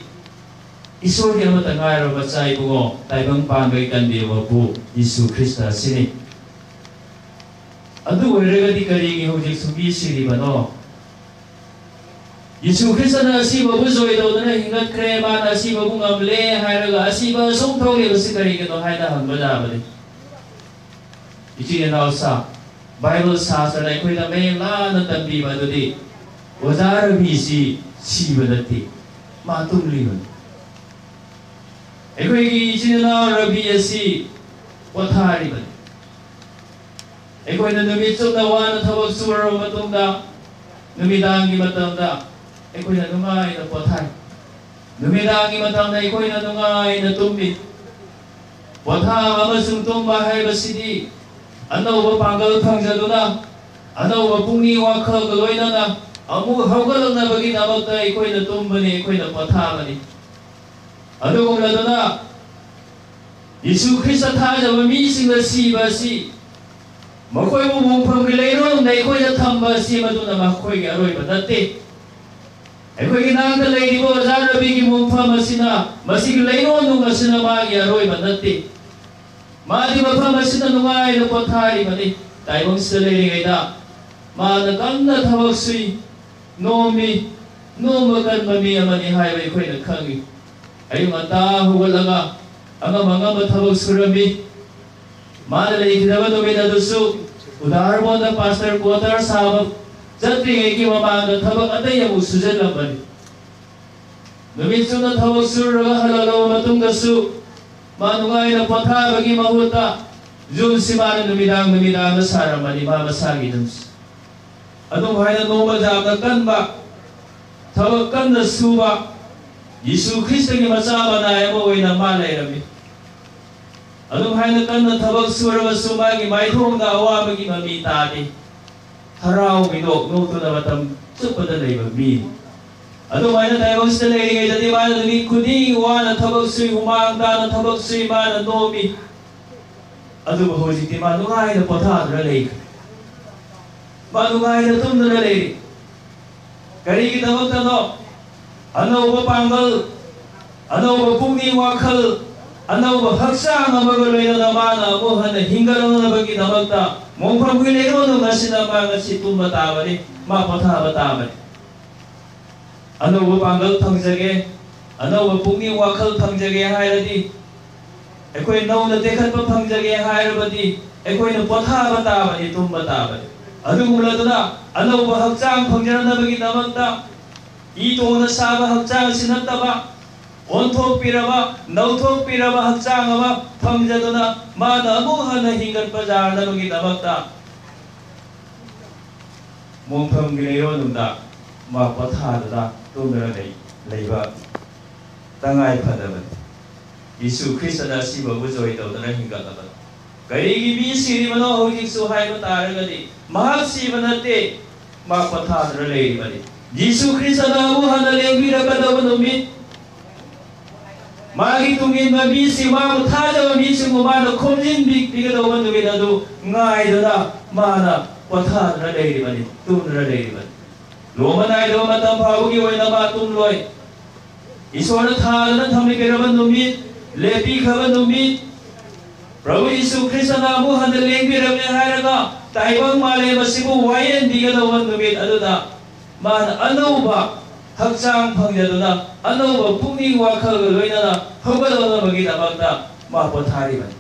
ꯏꯁꯣꯔꯒꯤ ꯑꯃꯠꯇ ꯉꯥꯏꯔꯕ ꯃꯆꯥ ꯏꯕꯨꯡꯉꯣ, ꯇꯥꯏꯕꯪ ꯄꯥꯟꯕꯒꯤ ꯀꯟꯕꯤꯕ ꯃꯄꯨ ꯖꯤꯁꯨ ꯈ꯭ꯔꯤꯁꯇ ꯑꯁꯤꯅꯤ꯫ ꯑꯗꯨ ꯑꯣꯏꯔꯒꯗꯤ ꯀꯔꯤꯒꯤ ꯍꯧꯖꯤꯛꯁꯨ ꯃꯤ ꯁꯤꯔꯤꯕꯅꯣ? ꯖꯤꯁꯨ ꯈ꯭ꯔꯤꯁꯇꯅ ꯑꯁꯤꯕꯕꯨ ꯖꯣꯏ ꯇꯧꯗꯨꯅ ꯍꯤꯡꯒꯠꯈ꯭ꯔꯦ, ꯃꯥꯅ ꯑꯁꯤꯕꯕꯨ ꯉꯝꯂꯦ ꯍꯥꯏꯔꯒ ꯑꯁꯤꯕ ꯑꯁꯨꯝ ꯊꯣꯛꯂꯤꯕꯁꯤ ꯀꯔꯤꯒꯤꯅꯣ ꯍꯥꯏꯅ ꯍꯪꯕ ꯌꯥꯕꯅꯤ꯫ ꯏꯆꯤꯟ ꯏꯅꯥꯎ ꯁꯥ, ꯕꯥꯏꯕꯜ ꯁꯥꯁ꯭ꯇꯔꯅ ꯑꯩꯈꯣꯏꯗ ꯃꯌꯦꯛ ꯂꯥꯅ ꯇꯝꯕꯤꯕ ꯑꯗꯨꯗꯤ, ꯑꯣꯖꯥ ꯔꯕꯤꯁꯤ ꯁꯤꯕ ꯅꯠꯇꯦ, ꯃꯥ ꯇꯨꯝꯂꯤꯕꯅꯤ꯫ ꯑꯩꯈꯣꯏꯒꯤ ꯏꯆꯤꯟ ꯏꯅꯥꯎ ꯔꯕꯤ ꯑꯁꯤ ꯄꯣꯊꯥꯔꯤꯕꯅꯤ꯫ ꯑꯩꯈꯣꯏꯅ ꯅꯨꯃꯤꯠ ꯆꯨꯞꯅ ꯋꯥꯅ ꯊꯕꯛ ꯁꯨꯔꯕ ꯃꯇꯨꯡꯗ, ꯅꯨꯃꯤꯗꯥꯡꯒꯤ ꯃꯇꯝꯗ ꯑꯩꯈꯣꯏꯅ ꯅꯨꯡꯉꯥꯏꯅ ꯄꯣꯊꯥꯏ꯫ ꯅꯨꯃꯤꯗꯥꯡꯒꯤ ꯃꯇꯝꯗ ꯑꯩꯈꯣꯏꯅ ꯅꯨꯡꯉꯥꯏꯅ ꯇꯨꯝꯃꯤ꯫ ꯄꯣꯊꯥꯕ ꯑꯃꯁꯨꯡ ꯇꯨꯝꯕ ꯍꯥꯏꯕꯁꯤꯗꯤ ꯑꯅꯧꯕ ꯄꯥꯡꯒꯜ ꯐꯪꯖꯗꯨꯅ, ꯑꯅꯧꯕ ꯄꯨꯛꯅꯤꯡ ꯋꯥꯈꯜꯒ ꯂꯣꯏꯅꯅ ꯑꯃꯨꯛ ꯍꯧꯒꯠꯂꯛꯅꯕꯒꯤꯗꯃꯛꯇ ꯑꯩꯈꯣꯏꯅ ꯇꯨꯝꯕꯅꯤ, ꯑꯩꯈꯣꯏꯅ ꯄꯣꯊꯥꯕꯅꯤ꯫ ꯑꯗꯨꯒꯨꯝꯂꯗꯨꯅ ꯌꯦꯁꯨ ꯈ꯭ꯔꯤꯁꯇ ꯊꯥꯖꯕ ꯃꯤꯁꯤꯡꯅ ꯁꯤꯕ ꯑꯁꯤ ꯃꯈꯣꯏꯕꯨ ꯃꯣꯡꯐꯝꯒꯤ ꯂꯩꯔꯣꯜꯗ ꯑꯩꯈꯣꯏꯅ ꯊꯝꯕ ꯑꯁꯤ ꯃꯗꯨꯅ ꯃꯈꯣꯏꯒꯤ ꯑꯔꯣꯏꯕ ꯅꯠꯇꯦ꯫ ꯑꯩꯈꯣꯏꯒꯤ ꯅꯥꯛꯇ ꯂꯩꯔꯤꯕ ꯑꯣꯖꯥ ꯔꯕꯤꯒꯤ ꯃꯣꯡꯐꯝ ꯑꯁꯤꯅ, ꯃꯁꯤꯒꯤ ꯂꯩꯔꯣꯜꯅꯨꯡ ꯑꯁꯤꯅ ꯃꯥꯒꯤ ꯑꯔꯣꯏꯕ ꯅꯠꯇꯦ꯫ ꯃꯥꯗꯤ ꯃꯐꯝ ꯑꯁꯤꯗ ꯅꯨꯡꯉꯥꯏꯅ ꯄꯣꯊꯥꯔꯤꯕꯅꯤ꯫ ꯇꯥꯏꯕꯪꯁꯤꯗ ꯂꯩꯔꯤꯉꯩꯗ ꯃꯥꯅ ꯀꯟꯅ ꯊꯕꯛ ꯁꯨꯏ, ꯅꯣꯝꯃꯤ, ꯅꯣꯝꯕ ꯀꯟꯕ ꯃꯤ ꯑꯃꯅꯤ ꯍꯥꯏꯕ ꯑꯩꯈꯣꯏꯅ ꯈꯪꯏ꯫ ꯑꯌꯨꯛ ꯉꯟꯇꯥ ꯍꯧꯒꯠꯂꯒ ꯑꯉꯝ ꯑꯉꯝꯕ ꯊꯕꯛ ꯁꯨꯔꯝꯃꯤ꯫ ꯃꯥꯅ ꯂꯩꯈꯤꯗꯕ ꯅꯨꯃꯤꯠ ꯑꯗꯨꯁꯨ ꯎꯗꯥꯔꯕꯣꯟꯗ ꯄꯥꯁꯇꯔ ꯀ꯭ꯋꯥꯇꯔ ꯁꯥꯕ ꯆꯠꯇ꯭ꯔꯤꯉꯩꯒꯤ ꯃꯃꯥꯡꯗ ꯊꯕꯛ ꯑꯇꯩ ꯑꯃꯨꯛ ꯁꯨꯖꯜꯂꯝꯕꯅꯤ꯫ ꯅꯨꯃꯤꯠ ꯆꯨꯞꯅ ꯊꯕꯛ ꯁꯨꯔꯨꯔꯒ ꯍꯜꯂꯛꯂꯕ ꯃꯇꯨꯡꯗꯁꯨ ꯃꯥ ꯅꯨꯡꯉꯥꯏꯅ ꯄꯣꯊꯥꯕꯒꯤ ꯃꯍꯨꯠꯇ ꯌꯨꯝꯁꯤ ꯃꯥꯅ ꯅꯨꯃꯤꯗꯥꯡ ꯅꯨꯃꯤꯗꯥꯡꯗ ꯁꯥꯔꯝꯕꯅꯤ, ꯃꯥ ꯃꯁꯥꯒꯤ ꯌꯨꯝꯁꯤ꯫ ꯑꯗꯨꯝ ꯍꯥꯏꯅ ꯅꯣꯡꯃ ꯌꯥꯝꯅ ꯀꯟꯕ, ꯊꯕꯛ ꯀꯟꯅ ꯁꯨꯕ ꯌꯦꯁꯨ ꯈ꯭ꯔꯤꯁꯇꯒꯤ ꯃꯆꯥ ꯃꯅꯥꯏ ꯑꯃ ꯑꯣꯏꯅ ꯃꯥ ꯂꯩꯔꯝꯃꯤ꯫ ꯑꯗꯨꯝ ꯍꯥꯏꯅ ꯀꯟꯅ ꯊꯕꯛ ꯁꯨꯔꯕꯁꯨ ꯃꯥꯒꯤ ꯃꯥꯏꯊꯣꯡꯗ ꯑꯋꯥꯕꯒꯤ ꯃꯃꯤ ꯇꯥꯗꯦ꯫ ꯍꯔꯥꯎ ꯃꯤꯅꯣꯛ ꯅꯣꯛꯇꯨꯅ ꯃꯇꯝ ꯆꯨꯞꯄꯗ ꯂꯩꯕ ꯃꯤꯅꯤ꯫ ꯑꯗꯨꯃꯥꯏꯅ ꯇꯥꯏꯕꯪꯁꯤꯗ ꯂꯩꯔꯤꯉꯩꯗꯗꯤ ꯃꯥꯅ ꯅꯨꯃꯤꯠ ꯈꯨꯗꯤꯡꯒꯤ ꯋꯥꯅ ꯊꯕꯛ ꯁꯨꯏ, ꯍꯨꯃꯥꯡ ꯇꯥꯅ ꯊꯕꯛ ꯁꯨꯏ, ꯃꯥꯅ ꯅꯣꯝꯃꯤ꯫ ꯑꯗꯨꯕꯨ ꯍꯧꯖꯤꯛꯇꯤ ꯃꯥ ꯅꯨꯡꯉꯥꯏꯅ ꯄꯣꯊꯥꯗꯨꯅ ꯂꯩꯈ꯭ꯔꯦ꯫ ꯃꯥ ꯅꯨꯡꯉꯥꯏꯅ ꯇꯨꯝꯗꯨꯅ ꯂꯩꯔꯤ꯫ ꯀꯔꯤꯒꯤꯗꯃꯛꯇꯅꯣ? ꯑꯅꯧꯕ ꯄꯥꯡꯒꯜ, ꯑꯅꯧꯕ ꯄꯨꯛꯅꯤꯡ ꯋꯥꯈꯜ, ꯑꯅꯧꯕ ꯍꯛꯆꯥꯡ ꯑꯃꯒ ꯂꯣꯏꯅꯅ ꯃꯥꯅ ꯑꯃꯨꯛ ꯍꯟꯅ ꯍꯤꯡꯒꯠꯂꯛꯅꯕꯒꯤꯗꯃꯛꯇ ꯃꯣꯡꯐꯝꯒꯤ ꯂꯩꯔꯣꯜꯅꯨꯡ ꯑꯁꯤꯗ ꯃꯥ ꯉꯁꯤ ꯇꯨꯝꯕ ꯇꯥꯕꯅꯤ, ꯃꯥ ꯄꯣꯊꯥꯕ ꯇꯥꯕꯅꯤ꯫ ꯑꯅꯧꯕ ꯄꯥꯡꯒꯜ ꯐꯪꯖꯒꯦ, ꯑꯅꯧꯕ ꯄꯨꯛꯅꯤꯡ ꯋꯥꯈꯜ ꯐꯪꯖꯒꯦ ꯍꯥꯏꯔꯗꯤ, ꯑꯩꯈꯣꯏ ꯅꯧꯅ ꯇꯦꯛꯈꯠꯄ ꯐꯪꯖꯒꯦ ꯍꯥꯏꯔꯕꯗꯤ, ꯑꯩꯈꯣꯏꯅ ꯄꯣꯊꯥꯕ ꯇꯥꯕꯅꯤ, ꯇꯨꯝꯕ ꯇꯥꯕꯅꯤ꯫ ꯑꯗꯨꯒꯨꯝꯂꯗꯨꯅ ꯑꯅꯧꯕ ꯍꯛꯆꯥꯡ ꯐꯪꯖꯅꯕꯒꯤꯗꯃꯛꯇ ꯏ ꯇꯣꯡꯅ ꯁꯥꯕ ꯍꯛꯆꯥꯡ ꯑꯁꯤ ꯅꯠꯇꯕ, ꯑꯣꯟꯊꯣꯛꯄꯤꯔꯕ, ꯅꯧꯊꯣꯛꯄꯤꯔꯕ ꯍꯛꯆꯥꯡ ꯑꯃ ꯐꯪꯖꯗꯨꯅ ꯃꯥꯅ ꯑꯃꯨꯛ ꯍꯟꯅ ꯍꯤꯡꯒꯠꯄ ꯌꯥꯅꯕꯒꯤꯗꯃꯛꯇ ꯃꯣꯡꯐꯝꯒꯤ ꯂꯩꯔꯣꯜꯅꯨꯡꯗ ꯃꯥ ꯄꯣꯊꯥꯗꯨꯅ ꯇꯨꯝꯗꯨꯅ ꯂꯩ ꯂꯩꯕ ꯇꯉꯥꯏ ꯐꯗꯕꯅꯤ꯫ ꯌꯤꯁꯨ ꯈ꯭ꯔꯤꯁꯇꯅ ꯑꯁꯤꯕꯕꯨ ꯖꯣꯏ ꯇꯧꯗꯨꯅ ꯍꯤꯡꯒꯠꯂꯕꯅꯤ꯫ ꯀꯔꯤꯒꯤ ꯃꯤ ꯁꯤꯔꯤꯕꯅꯣ ꯍꯧꯖꯤꯛꯁꯨ ꯍꯥꯏꯕ ꯇꯥꯔꯒꯗꯤ, ꯃꯍꯥꯛ ꯁꯤꯕ ꯅꯠꯇꯦ, ꯃꯥ ꯄꯣꯊꯥꯗꯨꯅ ꯂꯩꯔꯤꯕꯅꯤ꯫ ꯌꯤꯁꯨ ꯈ꯭ꯔꯤꯁꯇꯅ ꯑꯃꯨꯛ ꯍꯟꯅ ꯂꯦꯡꯕꯤꯔꯛꯀꯗꯕ ꯅꯨꯃꯤꯠ, ꯃꯥꯒꯤ ꯇꯨꯡꯏꯟꯕ ꯃꯤꯁꯤꯡ, ꯃꯥꯕꯨ ꯊꯥꯖꯕ ꯃꯤꯁꯤꯡꯕꯨ ꯃꯥꯅ ꯈꯣꯝꯖꯤꯟꯕꯤꯒꯗꯧꯕ ꯅꯨꯃꯤꯠ ꯑꯗꯨ ꯉꯥꯏꯗꯨꯅ ꯃꯥꯅ ꯄꯣꯊꯥꯗꯨꯅ ꯂꯩꯔꯤꯕꯅꯤ, ꯇꯨꯝꯗꯨꯅ ꯂꯩꯔꯤꯕꯅꯤ꯫ ꯂꯣꯝꯕ ꯅꯥꯏꯗꯕ ꯃꯇꯝ ꯐꯥꯎꯕꯒꯤ ꯑꯣꯏꯅ ꯃꯥ ꯇꯨꯝꯂꯣꯏ꯫ ꯏꯁꯣꯔꯅ ꯊꯥꯗꯨꯅ ꯊꯝꯕꯤꯔꯕ ꯅꯨꯃꯤꯠ, ꯂꯦꯞꯄꯤꯈ꯭ꯔꯕ ꯅꯨꯃꯤꯠ, ꯄ꯭ꯔꯚꯨ ꯌꯤꯁꯨ ꯈ꯭ꯔꯤꯁꯇꯅ ꯑꯃꯨꯛ ꯍꯟꯅ ꯂꯦꯡꯕꯤꯔꯝꯃꯦ ꯍꯥꯏꯔꯒ ꯇꯥꯏꯕꯪ ꯃꯥꯂꯦꯝ ꯑꯁꯤꯕꯨ ꯋꯥꯌꯦꯟꯕꯤꯒꯗꯧꯕ ꯅꯨꯃꯤꯠ ꯑꯗꯨꯗ ꯃꯥꯅ ꯑꯅꯧꯕ ꯍꯛꯆꯥꯡ ꯐꯪꯖꯗꯨꯅ, ꯑꯅꯧꯕ ꯄꯨꯛꯅꯤꯡ ꯋꯥꯈꯜꯒ ꯂꯣꯏꯅꯅ ꯍꯧꯒꯠꯂꯛꯅꯕꯒꯤꯗꯃꯛꯇ ꯃꯥ ꯄꯣꯊꯥꯔꯤꯕꯅꯤ꯫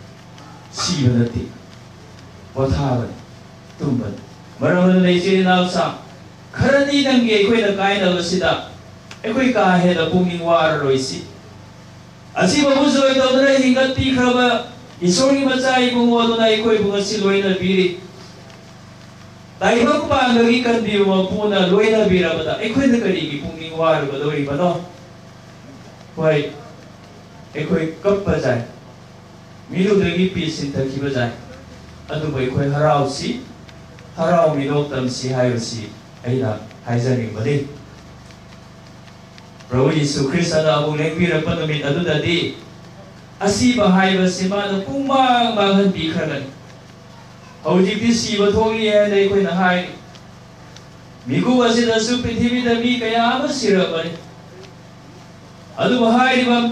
ꯁꯤꯕ ꯅꯠꯇꯦ, ꯄꯣꯊꯥꯕꯅꯤ, ꯇꯨꯝꯕꯅꯤ꯫ ꯃꯔꯝ ꯑꯗꯨꯅ ꯏꯆꯤꯜ ꯏꯅꯥꯎꯁꯥ, ꯈꯔꯗꯤ ꯅꯪꯒꯤ ꯑꯩꯈꯣꯏꯅ ꯀꯥꯏꯅꯕꯁꯤꯗ ꯑꯩꯈꯣꯏ ꯀꯥ ꯍꯦꯟꯅ ꯄꯨꯛꯅꯤꯡ ꯋꯥꯔꯔꯣꯏꯁꯤ꯫ ꯑꯁꯤꯕꯕꯨ ꯖꯣꯏ ꯇꯧꯗꯨꯅ ꯍꯤꯡꯒꯠꯄꯤꯈ꯭ꯔꯕ ꯏꯁꯣꯔꯒꯤ ꯃꯆꯥ ꯏꯕꯨꯡꯉꯣ ꯑꯗꯨꯅ ꯑꯩꯈꯣꯏꯕꯨ ꯉꯁꯤ ꯂꯣꯏꯅꯕꯤꯔꯤ꯫ ꯇꯥꯏꯕꯪ ꯄꯥꯟꯕꯒꯤ ꯀꯟꯕꯤꯕ ꯃꯄꯨꯅ ꯂꯣꯏꯅꯕꯤꯔꯕꯗ ꯑꯩꯈꯣꯏꯅ ꯀꯔꯤꯒꯤ ꯄꯨꯛꯅꯤꯡ ꯋꯥꯔꯨꯒꯗꯧꯔꯤꯕꯅꯣ? ꯍꯣꯏ, ꯑꯩꯈꯣꯏ ꯀꯞꯄ ꯌꯥꯏ, ꯃꯤꯠꯂꯨꯗꯒꯤ ꯄꯤ ꯁꯤꯟꯊꯈꯤꯕ ꯌꯥꯏ, ꯑꯗꯨꯕꯨ ꯑꯩꯈꯣꯏ ꯍꯔꯥꯎꯁꯤ, ꯍꯔꯥꯎ ꯃꯤꯅꯣꯛ ꯇꯝꯁꯤ ꯍꯥꯏꯕꯁꯤ ꯑꯩꯅ ꯍꯥꯏꯖꯅꯤꯡꯕꯅꯤ꯫ ꯄ꯭ꯔꯚꯨ ꯌꯤꯁꯨ ꯈ꯭ꯔꯤꯁꯇꯅ ꯑꯃꯨꯛ ꯂꯦꯡꯕꯤꯔꯛꯄ ꯅꯨꯃꯤꯠ ꯑꯗꯨꯗꯗꯤ ꯑꯁꯤꯕ ꯍꯥꯏꯕꯁꯤ ꯃꯥꯅ ꯄꯨꯡꯃꯥꯡ ꯃꯥꯡꯍꯟꯕꯤꯈ꯭ꯔꯒꯅꯤ꯫ ꯍꯧꯖꯤꯛꯇꯤ ꯁꯤꯕ ꯊꯣꯛꯂꯤ ꯍꯥꯏꯅ ꯑꯩꯈꯣꯏꯅ ꯍꯥꯏꯔꯤ꯫ ꯃꯤꯀꯨꯞ ꯑꯁꯤꯗꯁꯨ ꯄ꯭ꯔꯤꯊꯤꯕꯤꯗ ꯃꯤ ꯀꯌꯥ ꯑꯃ ꯁꯤꯔꯕꯅꯤ꯫ ꯑꯗꯨꯕꯨ ꯍꯥꯏꯔꯤꯕ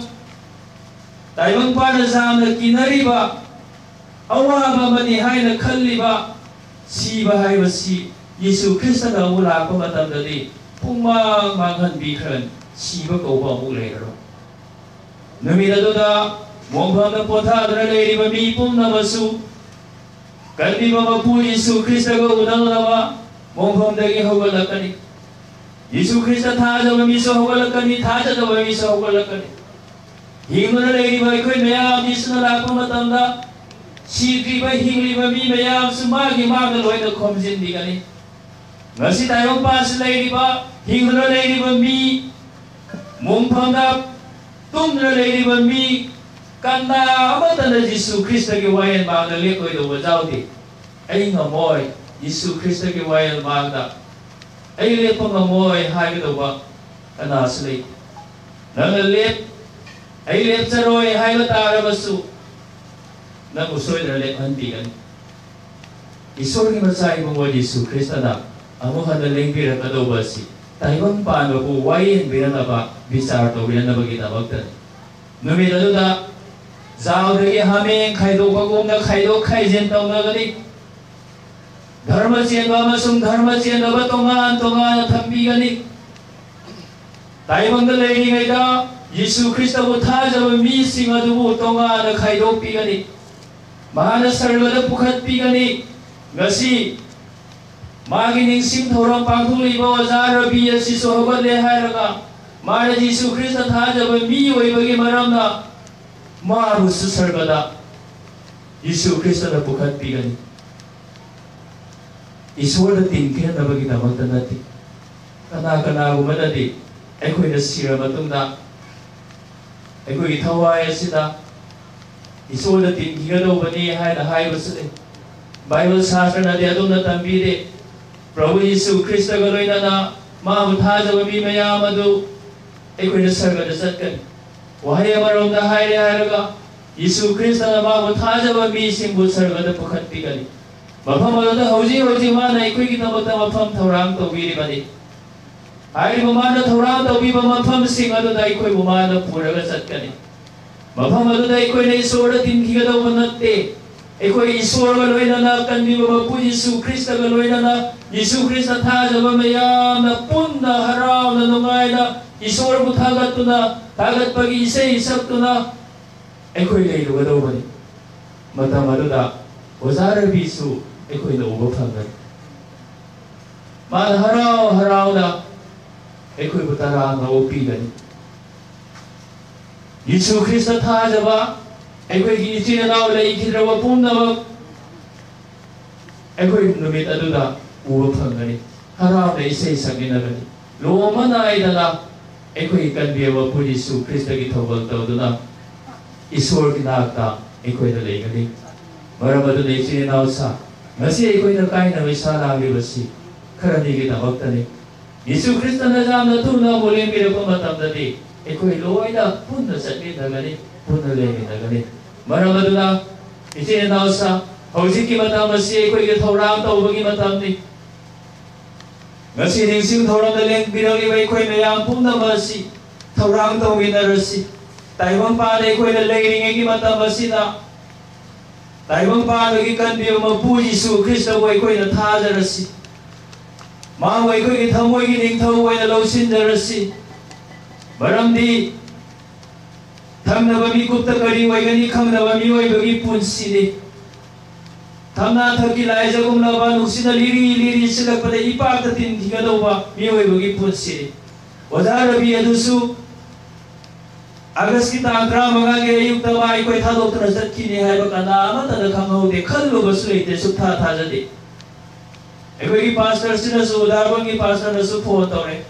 ꯇꯥꯏꯕꯪꯄꯥꯟꯅ ꯌꯥꯝꯅ ꯀꯤꯅꯔꯤꯕ ꯑꯋꯥꯕ ꯑꯃꯅꯤ ꯍꯥꯏꯅ ꯈꯜꯂꯤꯕ ꯁꯤꯕ ꯍꯥꯏꯕꯁꯤ ꯌꯤꯁꯨ ꯈ꯭ꯔꯤꯁꯇꯅ ꯑꯃꯨꯛ ꯂꯥꯛꯄ ꯃꯇꯝꯗꯗꯤ ꯄꯨꯡꯃꯥꯡ ꯃꯥꯡꯍꯟꯕꯤꯈ꯭ꯔꯅꯤ꯫ ꯁꯤꯕ ꯀꯧꯕ ꯑꯃꯨꯛ ꯂꯩꯔꯔꯣꯏ꯫ ꯅꯨꯃꯤꯠ ꯑꯗꯨꯗ ꯃꯣꯡꯐꯝꯗ ꯄꯣꯊꯥꯗꯨꯅ ꯂꯩꯔꯤꯕ ꯃꯤ ꯄꯨꯝꯅꯃꯛꯁꯨ ꯀꯟꯕꯤꯕ ꯃꯄꯨ ꯌꯤꯁꯨ ꯈ꯭ꯔꯤꯁꯇꯒ ꯎꯅꯅꯕ ꯃꯣꯡꯐꯝꯗꯒꯤ ꯍꯧꯒꯠꯂꯛꯀꯅꯤ꯫ ꯌꯤꯁꯨ ꯈ꯭ꯔꯤꯁꯇ ꯊꯥꯖꯕ ꯃꯤꯁꯨ ꯍꯧꯒꯠꯂꯛꯀꯅꯤ, ꯊꯥꯖꯗꯕ ꯃꯤꯁꯨ ꯍꯧꯒꯠꯂꯛꯀꯅꯤ꯫ ꯍꯤꯡꯗꯨꯅ ꯂꯩꯔꯤꯕ ꯑꯩꯈꯣꯏ ꯃꯌꯥꯝ ꯌꯤꯁꯨꯅ ꯂꯥꯛꯄ ꯃꯇꯝꯗ ꯁꯤꯗ꯭ꯔꯤꯕ, ꯍꯤꯡꯂꯤꯕ ꯃꯤ ꯃꯌꯥꯝꯁꯨ ꯃꯥꯒꯤ ꯃꯥꯡꯗ ꯂꯣꯏꯅ ꯈꯣꯝꯖꯤꯟꯕꯤꯒꯅꯤ꯫ ꯉꯁꯤ ꯇꯥꯏꯕꯪꯄꯥꯟꯁꯤ ꯂꯩꯔꯤꯕ, ꯍꯤꯡꯗꯨꯅ ꯂꯩꯔꯤꯕ ꯃꯤ, ꯃꯣꯡꯐꯝꯗ ꯇꯨꯝꯗꯨꯅ ꯂꯩꯔꯤꯕ ꯃꯤ, ꯀꯅꯥ ꯑꯃꯠꯇꯅ ꯖꯤꯁꯨ ꯈ꯭ꯔꯤꯁꯇꯒꯤ ꯋꯥꯌꯦꯜ ꯃꯥꯡꯗ ꯂꯦꯞꯂꯣꯏꯗꯧꯕ ꯌꯥꯎꯗꯦ꯫ "ꯑꯩ ꯉꯝꯃꯣꯏ, ꯖꯤꯁꯨ ꯈ꯭ꯔꯤꯁꯇꯒꯤ ꯋꯥꯌꯦꯜ ꯃꯥꯡꯗ ꯑꯩ ꯂꯦꯞꯄ ꯉꯝꯃꯣꯏ" ꯍꯥꯏꯒꯗꯧꯕ ꯀꯅꯥꯁꯨ ꯂꯩꯇꯦ꯫ ꯅꯪꯅ ꯂꯦꯞ, "ꯑꯩ ꯂꯦꯞꯆꯔꯣꯏ" ꯍꯥꯏꯕ ꯇꯥꯔꯕꯁꯨ, ꯅꯪꯕꯨ ꯁꯣꯏꯗꯅ ꯂꯦꯞꯍꯟꯕꯤꯒꯅꯤ꯫ ꯏꯁꯣꯔꯒꯤ ꯃꯆꯥ ꯏꯕꯨꯡꯉꯣ ꯖꯤꯁꯨ ꯈ꯭ꯔꯤꯁꯇꯅ ꯑꯃꯨꯛ ꯍꯟꯅ ꯂꯦꯡꯕꯤꯔꯛꯀꯗꯧꯕ ꯑꯁꯤ ꯇꯥꯏꯕꯪ ꯄꯥꯟꯕꯕꯨ ꯋꯥꯌꯦꯟꯕꯤꯅꯅꯕ, ꯕꯤꯆꯥꯔ ꯇꯧꯕꯤꯅꯅꯕꯒꯤꯗꯃꯛꯇꯅꯤ꯫ ꯅꯨꯃꯤꯠ ꯑꯗꯨꯗ ꯖꯥꯎꯗꯒꯤ ꯍꯥꯃꯦꯡ ꯈꯥꯏꯗꯣꯛꯄꯒꯨꯝꯅ ꯈꯥꯏꯗꯣꯛ ꯈꯥꯏꯖꯤꯟ ꯇꯧꯅꯒꯅꯤ꯫ ꯙꯔꯃ ꯆꯦꯟꯕ ꯑꯃꯁꯨꯡ ꯙꯔꯃ ꯆꯦꯟꯗꯕ ꯇꯣꯉꯥꯟ ꯇꯣꯉꯥꯟꯅ ꯊꯝꯕꯤꯒꯅꯤ꯫ ꯇꯥꯏꯕꯪꯗ ꯂꯩꯔꯤꯉꯩꯗ ꯖꯤꯁꯨ ꯈ꯭ꯔꯤꯁꯇꯕꯨ ꯊꯥꯖꯕ ꯃꯤꯁꯤꯡ ꯑꯗꯨꯕꯨ ꯇꯣꯉꯥꯟꯅ ꯈꯥꯏꯗꯣꯛꯄꯤꯒꯅꯤ꯫ ꯃꯍꯥꯛꯅ ꯁꯔꯒꯗ ꯄꯨꯈꯠꯄꯤꯒꯅꯤ꯫ ꯉꯁꯤ ꯃꯥꯒꯤ ꯅꯤꯡꯁꯤꯡ ꯊꯧꯔꯝ ꯄꯥꯡꯊꯣꯛꯂꯤꯕ ꯑꯣꯖꯥ ꯔꯕꯤ ꯑꯁꯤꯁꯨ ꯍꯧꯒꯠꯂꯦ ꯍꯥꯏꯔꯒ, ꯃꯥꯅ ꯖꯤꯁꯨ ꯈ꯭ꯔꯤꯁꯇ ꯊꯥꯖꯕ ꯃꯤ ꯑꯣꯏꯕꯒꯤ ꯃꯔꯝꯅ ꯃꯥꯕꯨꯁꯨ ꯁꯔꯒꯗ ꯖꯤꯁꯨ ꯈ꯭ꯔꯤꯁꯇꯅ ꯄꯨꯈꯠꯄꯤꯒꯅꯤ꯫ ꯏꯁꯣꯔꯗ ꯇꯤꯟꯈꯤꯅꯅꯕꯒꯤꯗꯃꯛꯇ ꯅꯠꯇꯦ꯫ ꯀꯅꯥ ꯀꯅꯥꯒꯨꯝꯕꯅꯗꯤ ꯑꯩꯈꯣꯏꯅ ꯁꯤꯔ ꯃꯇꯨꯡꯗ ꯑꯩꯈꯣꯏꯒꯤ ꯊꯋꯥꯏ ꯑꯁꯤꯗ ꯏꯁꯣꯔꯗ ꯇꯤꯟꯈꯤꯒꯗꯧꯕꯅꯤ ꯍꯥꯏꯅ ꯍꯥꯏꯕꯁꯨ ꯂꯩ꯫ ꯕꯥꯏꯕꯜ ꯁꯥꯁꯇ꯭ꯔꯅꯗꯤ ꯑꯗꯨꯝꯅ ꯇꯝꯕꯤꯔꯦ꯫ ꯄ꯭ꯔꯚꯨ ꯌꯤꯁꯨ ꯈ꯭ꯔꯤꯁꯇꯒ ꯂꯣꯏꯅꯅ ꯃꯥꯕꯨ ꯊꯥꯖꯕ ꯃꯤ ꯃꯌꯥꯝ ꯑꯗꯨ ꯑꯩꯈꯣꯏꯅ ꯁꯔꯒꯗ ꯆꯠꯀꯅꯤ꯫ ꯋꯥꯍꯩ ꯑꯃꯔꯣꯝꯗ ꯍꯥꯏꯔꯦ ꯍꯥꯏꯔꯒ, ꯌꯤꯁꯨ ꯈ꯭ꯔꯤꯁꯇꯅ ꯃꯥꯕꯨ ꯊꯥꯖꯕ ꯃꯤꯁꯤꯡꯕꯨ ꯁꯔꯒꯗ ꯄꯨꯈꯠꯄꯤꯒꯅꯤ꯫ ꯃꯐꯝ ꯑꯗꯨꯗ ꯍꯧꯖꯤꯛ ꯍꯧꯖꯤꯛ ꯃꯥꯅ ꯑꯩꯈꯣꯏꯒꯤꯗꯃꯛꯇ ꯃꯐꯝ ꯊꯧꯔꯥꯡ ꯇꯧꯕꯤꯔꯤꯕꯅꯤ꯫ ꯍꯥꯏꯔꯤꯕ ꯃꯥꯅ ꯊꯧꯔꯥꯡ ꯇꯧꯕꯤꯕ ꯃꯐꯝꯁꯤꯡ ꯑꯗꯨꯗ ꯑꯩꯈꯣꯏꯕꯨ ꯃꯥꯅ ꯄꯨꯔꯒ ꯆꯠꯀꯅꯤ꯫ ꯃꯐꯝ ꯑꯗꯨꯗ ꯑꯩꯈꯣꯏꯅ ꯏꯁꯣꯔꯗ ꯇꯤꯟꯈꯤꯒꯗꯧꯕ ꯅꯠꯇꯦ꯫ ꯑꯩꯈꯣꯏ ꯏꯁꯣꯔꯒ ꯂꯣꯏꯅꯅ, ꯀꯟꯕꯤꯕ ꯃꯄꯨ ꯌꯤꯁꯨ ꯈ꯭ꯔꯤꯁꯇꯒ ꯂꯣꯏꯅꯅ, ꯌꯤꯁꯨ ꯈ꯭ꯔꯤꯁꯇ ꯊꯥꯖꯕ ꯃꯌꯥꯝꯅ ꯄꯨꯟꯅ ꯍꯔꯥꯎꯅ ꯅꯨꯡꯉꯥꯏꯅ ꯏꯁꯣꯔꯕꯨ ꯊꯥꯒꯠꯇꯨꯅ, ꯊꯥꯒꯠꯄꯒꯤ ꯏꯁꯩ ꯁꯛꯇꯨꯅ ꯑꯩꯈꯣꯏ ꯂꯩꯔꯨꯒꯗꯧꯕꯅꯤ꯫ ꯃꯇꯝ ꯑꯗꯨꯗ ꯑꯣꯖꯥ ꯔꯕꯤꯁꯨ ꯑꯩꯈꯣꯏꯅ ꯎꯕ ꯐꯪꯒꯅꯤ꯫ ꯃꯥꯅ ꯍꯔꯥꯎ ꯍꯔꯥꯎꯅ ꯑꯩꯈꯣꯏꯕꯨ ꯇꯔꯥꯝꯅ ꯑꯣꯛꯄꯤꯒꯅꯤ꯫ ꯌꯤꯁꯨ ꯈ꯭ꯔꯤꯁꯇ ꯊꯥꯖꯕ ꯑꯩꯈꯣꯏꯒꯤ ꯏꯆꯤꯟ ꯏꯅꯥꯎ ꯂꯩꯈꯤꯗ꯭ꯔꯕ ꯄꯨꯝꯅꯃꯛ ꯑꯩꯈꯣꯏ ꯅꯨꯃꯤꯠ ꯑꯗꯨꯗ ꯎꯕ ꯐꯪꯒꯅꯤ꯫ ꯍꯔꯥꯎꯅ ꯏꯁꯩ ꯁꯛꯃꯤꯟꯅꯒꯅꯤ꯫ ꯂꯣꯝꯕ ꯅꯥꯏꯗꯅ ꯑꯩꯈꯣꯏꯒꯤ ꯀꯟꯕꯤꯔꯕ ꯃꯄꯨ ꯖꯤꯁꯨ ꯈ꯭ꯔꯤꯁꯇꯒꯤ ꯊꯧꯒꯜ ꯇꯧꯗꯨꯅ ꯏꯁꯣꯔꯒꯤ ꯅꯥꯛꯇ ꯑꯩꯈꯣꯏꯅ ꯂꯩꯒꯅꯤ꯫ ꯃꯔꯝ ꯑꯗꯨꯅ ꯏꯆꯤꯟ ꯏꯅꯥꯎꯁꯥ, ꯉꯁꯤ ꯑꯩꯈꯣꯏꯅ ꯀꯥꯏꯅꯕ ꯏꯁꯥ ꯂꯥꯡꯂꯤꯕꯁꯤ ꯈꯔꯅꯤꯒꯤꯗꯃꯛꯇꯅꯤ꯫ ꯖꯤꯁꯨ ꯈ꯭ꯔꯤꯁꯇꯅ ꯌꯥꯝꯅ ꯊꯨꯅ ꯑꯃꯨꯛ ꯂꯦꯡꯕꯤꯔꯛꯄ ꯃꯇꯝꯗꯗꯤ ꯑꯩꯈꯣꯏ ꯂꯣꯏꯅ ꯄꯨꯟꯅ ꯆꯠꯃꯤꯟꯅꯒꯅꯤ, ꯄꯨꯟꯅ ꯂꯩꯃꯤꯟꯅꯒꯅꯤ꯫ ꯃꯔꯝ ꯑꯗꯨꯅ ꯏꯆꯤꯟ ꯏꯅꯥꯎꯁꯥ, ꯍꯧꯖꯤꯛꯀꯤ ꯃꯇꯝ ꯑꯁꯤ ꯑꯩꯈꯣꯏꯒꯤ ꯊꯧꯔꯥꯡ ꯇꯧꯕꯒꯤ ꯃꯇꯝꯅꯤ꯫ ꯉꯁꯤ ꯅꯤꯡꯁꯤꯡ ꯊꯧꯔꯝꯗ ꯂꯦꯡꯕꯤꯔꯛꯂꯤꯕ ꯑꯩꯈꯣꯏ ꯃꯌꯥꯝ ꯄꯨꯝꯅꯃꯛ ꯑꯁꯤ ꯊꯧꯔꯥꯡ ꯇꯧꯃꯤꯟꯅꯔꯁꯤ꯫ ꯇꯥꯏꯕꯪꯄꯥꯟꯗ ꯑꯩꯈꯣꯏꯅ ꯂꯩꯔꯤꯉꯩꯒꯤ ꯃꯇꯝ ꯑꯁꯤꯗ ꯇꯥꯏꯕꯪꯄꯥꯟꯗꯒꯤ ꯀꯟꯕꯤꯕ ꯃꯄꯨ ꯖꯤꯁꯨ ꯈ꯭ꯔꯤꯁꯇꯕꯨ ꯑꯩꯈꯣꯏꯅ ꯊꯥꯖꯔꯁꯤ꯫ ꯃꯥꯕꯨ ꯑꯩꯈꯣꯏꯒꯤ ꯊꯃꯣꯏꯒꯤ ꯅꯤꯡꯊꯧ ꯑꯣꯏꯅ ꯂꯧꯁꯤꯟꯖꯔꯁꯤ꯫ ꯃꯔꯝꯗꯤ ꯊꯪꯅꯕ ꯃꯤꯀꯨꯞꯇ ꯀꯔꯤ ꯑꯣꯏꯒꯅꯤ ꯈꯪꯗꯕ ꯃꯤꯑꯣꯏꯕꯒꯤ ꯄꯨꯟꯁꯤꯅꯤ꯫ ꯊꯝꯅꯥ ꯊꯛꯀꯤ ꯂꯥꯏꯖꯒꯨꯝꯂꯕ ꯅꯨꯡꯁꯤꯠꯅ ꯂꯤꯔꯤ ꯂꯤꯔꯤ ꯁꯤꯜꯂꯛꯄꯗ ꯏꯄꯥꯛꯇ ꯇꯤꯟꯈꯤꯒꯗꯧꯕ ꯃꯤꯑꯣꯏꯕꯒꯤ ꯄꯨꯟꯁꯤꯅꯤ꯫ ꯑꯣꯖꯥ ꯔꯕꯤ ꯑꯗꯨꯁꯨ ꯑꯥꯒꯁꯀꯤ ꯇꯥꯡ ꯇꯔꯥꯃꯉꯥꯒꯤ ꯑꯌꯨꯛꯇ ꯃꯥ ꯑꯩꯈꯣꯏ ꯊꯥꯗꯣꯛꯇꯨꯅ ꯆꯠꯈꯤꯅꯤ ꯍꯥꯏꯕ ꯀꯅꯥ ꯑꯃꯠꯇꯅ ꯈꯪꯍꯧꯗꯦ, ꯈꯜꯂꯨꯕꯁꯨ ꯂꯩꯇꯦ, ꯁꯨꯛꯊꯥ ꯊꯥꯖꯗꯦ꯫ ꯑꯩꯈꯣꯏꯒꯤ ꯄꯥꯁꯇꯔꯁꯤꯅꯁꯨ, ꯗꯥꯔꯕꯟꯒꯤ ꯄꯥꯁꯇꯔꯅꯁꯨ ꯐꯣꯟ ꯇꯧꯔꯦ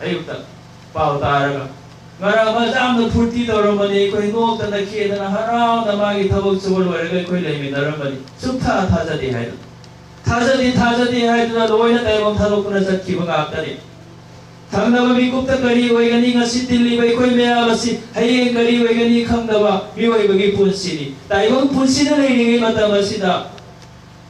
ꯑꯌꯨꯛꯇ ꯄꯥꯎ ꯇꯥꯔꯒ, "ꯉꯔꯥꯡ ꯃꯥ ꯌꯥꯝꯅ ꯐꯨꯔꯇꯤ ꯇꯧꯔꯝꯕꯅꯤ, ꯑꯩꯈꯣꯏ ꯅꯣꯛꯇꯅ ꯈꯦꯗꯅ ꯍꯔꯥꯎꯅ ꯃꯥꯒꯤ ꯊꯕꯛ ꯁꯨꯕ ꯂꯣꯏꯔꯒ ꯑꯩꯈꯣꯏ ꯂꯩꯃꯤꯟꯅꯔꯝꯕꯅꯤ, ꯁꯨꯛꯊꯥ ꯊꯥꯖꯗꯦ" ꯍꯥꯏꯗꯨꯅ꯫ "ꯊꯥꯖꯗꯦ, ꯊꯥꯖꯗꯦ" ꯍꯥꯏꯗꯨꯅ ꯂꯣꯏꯅ ꯇꯥꯏꯕꯪ ꯊꯥꯗꯣꯛꯇꯨꯅ ꯆꯠꯈꯤꯕ ꯉꯥꯛꯇꯅꯤ꯫ ꯊꯪꯅꯕ ꯃꯤꯀꯨꯞꯇ ꯀꯔꯤ ꯑꯣꯏꯒꯅꯤ, ꯉꯁꯤ ꯇꯤꯜꯂꯤꯕ ꯑꯩꯈꯣꯏ ꯃꯌꯥꯝ ꯑꯁꯤ ꯍꯌꯦꯡ ꯀꯔꯤ ꯑꯣꯏꯒꯅꯤ ꯈꯪꯗꯕ ꯃꯤꯑꯣꯏꯕꯒꯤ ꯄꯨꯟꯁꯤꯅꯤ꯫ ꯇꯥꯏꯕꯪ ꯄꯨꯟꯁꯤꯗ ꯂꯩꯔꯤꯉꯩ ꯃꯇꯝ ꯑꯁꯤꯗ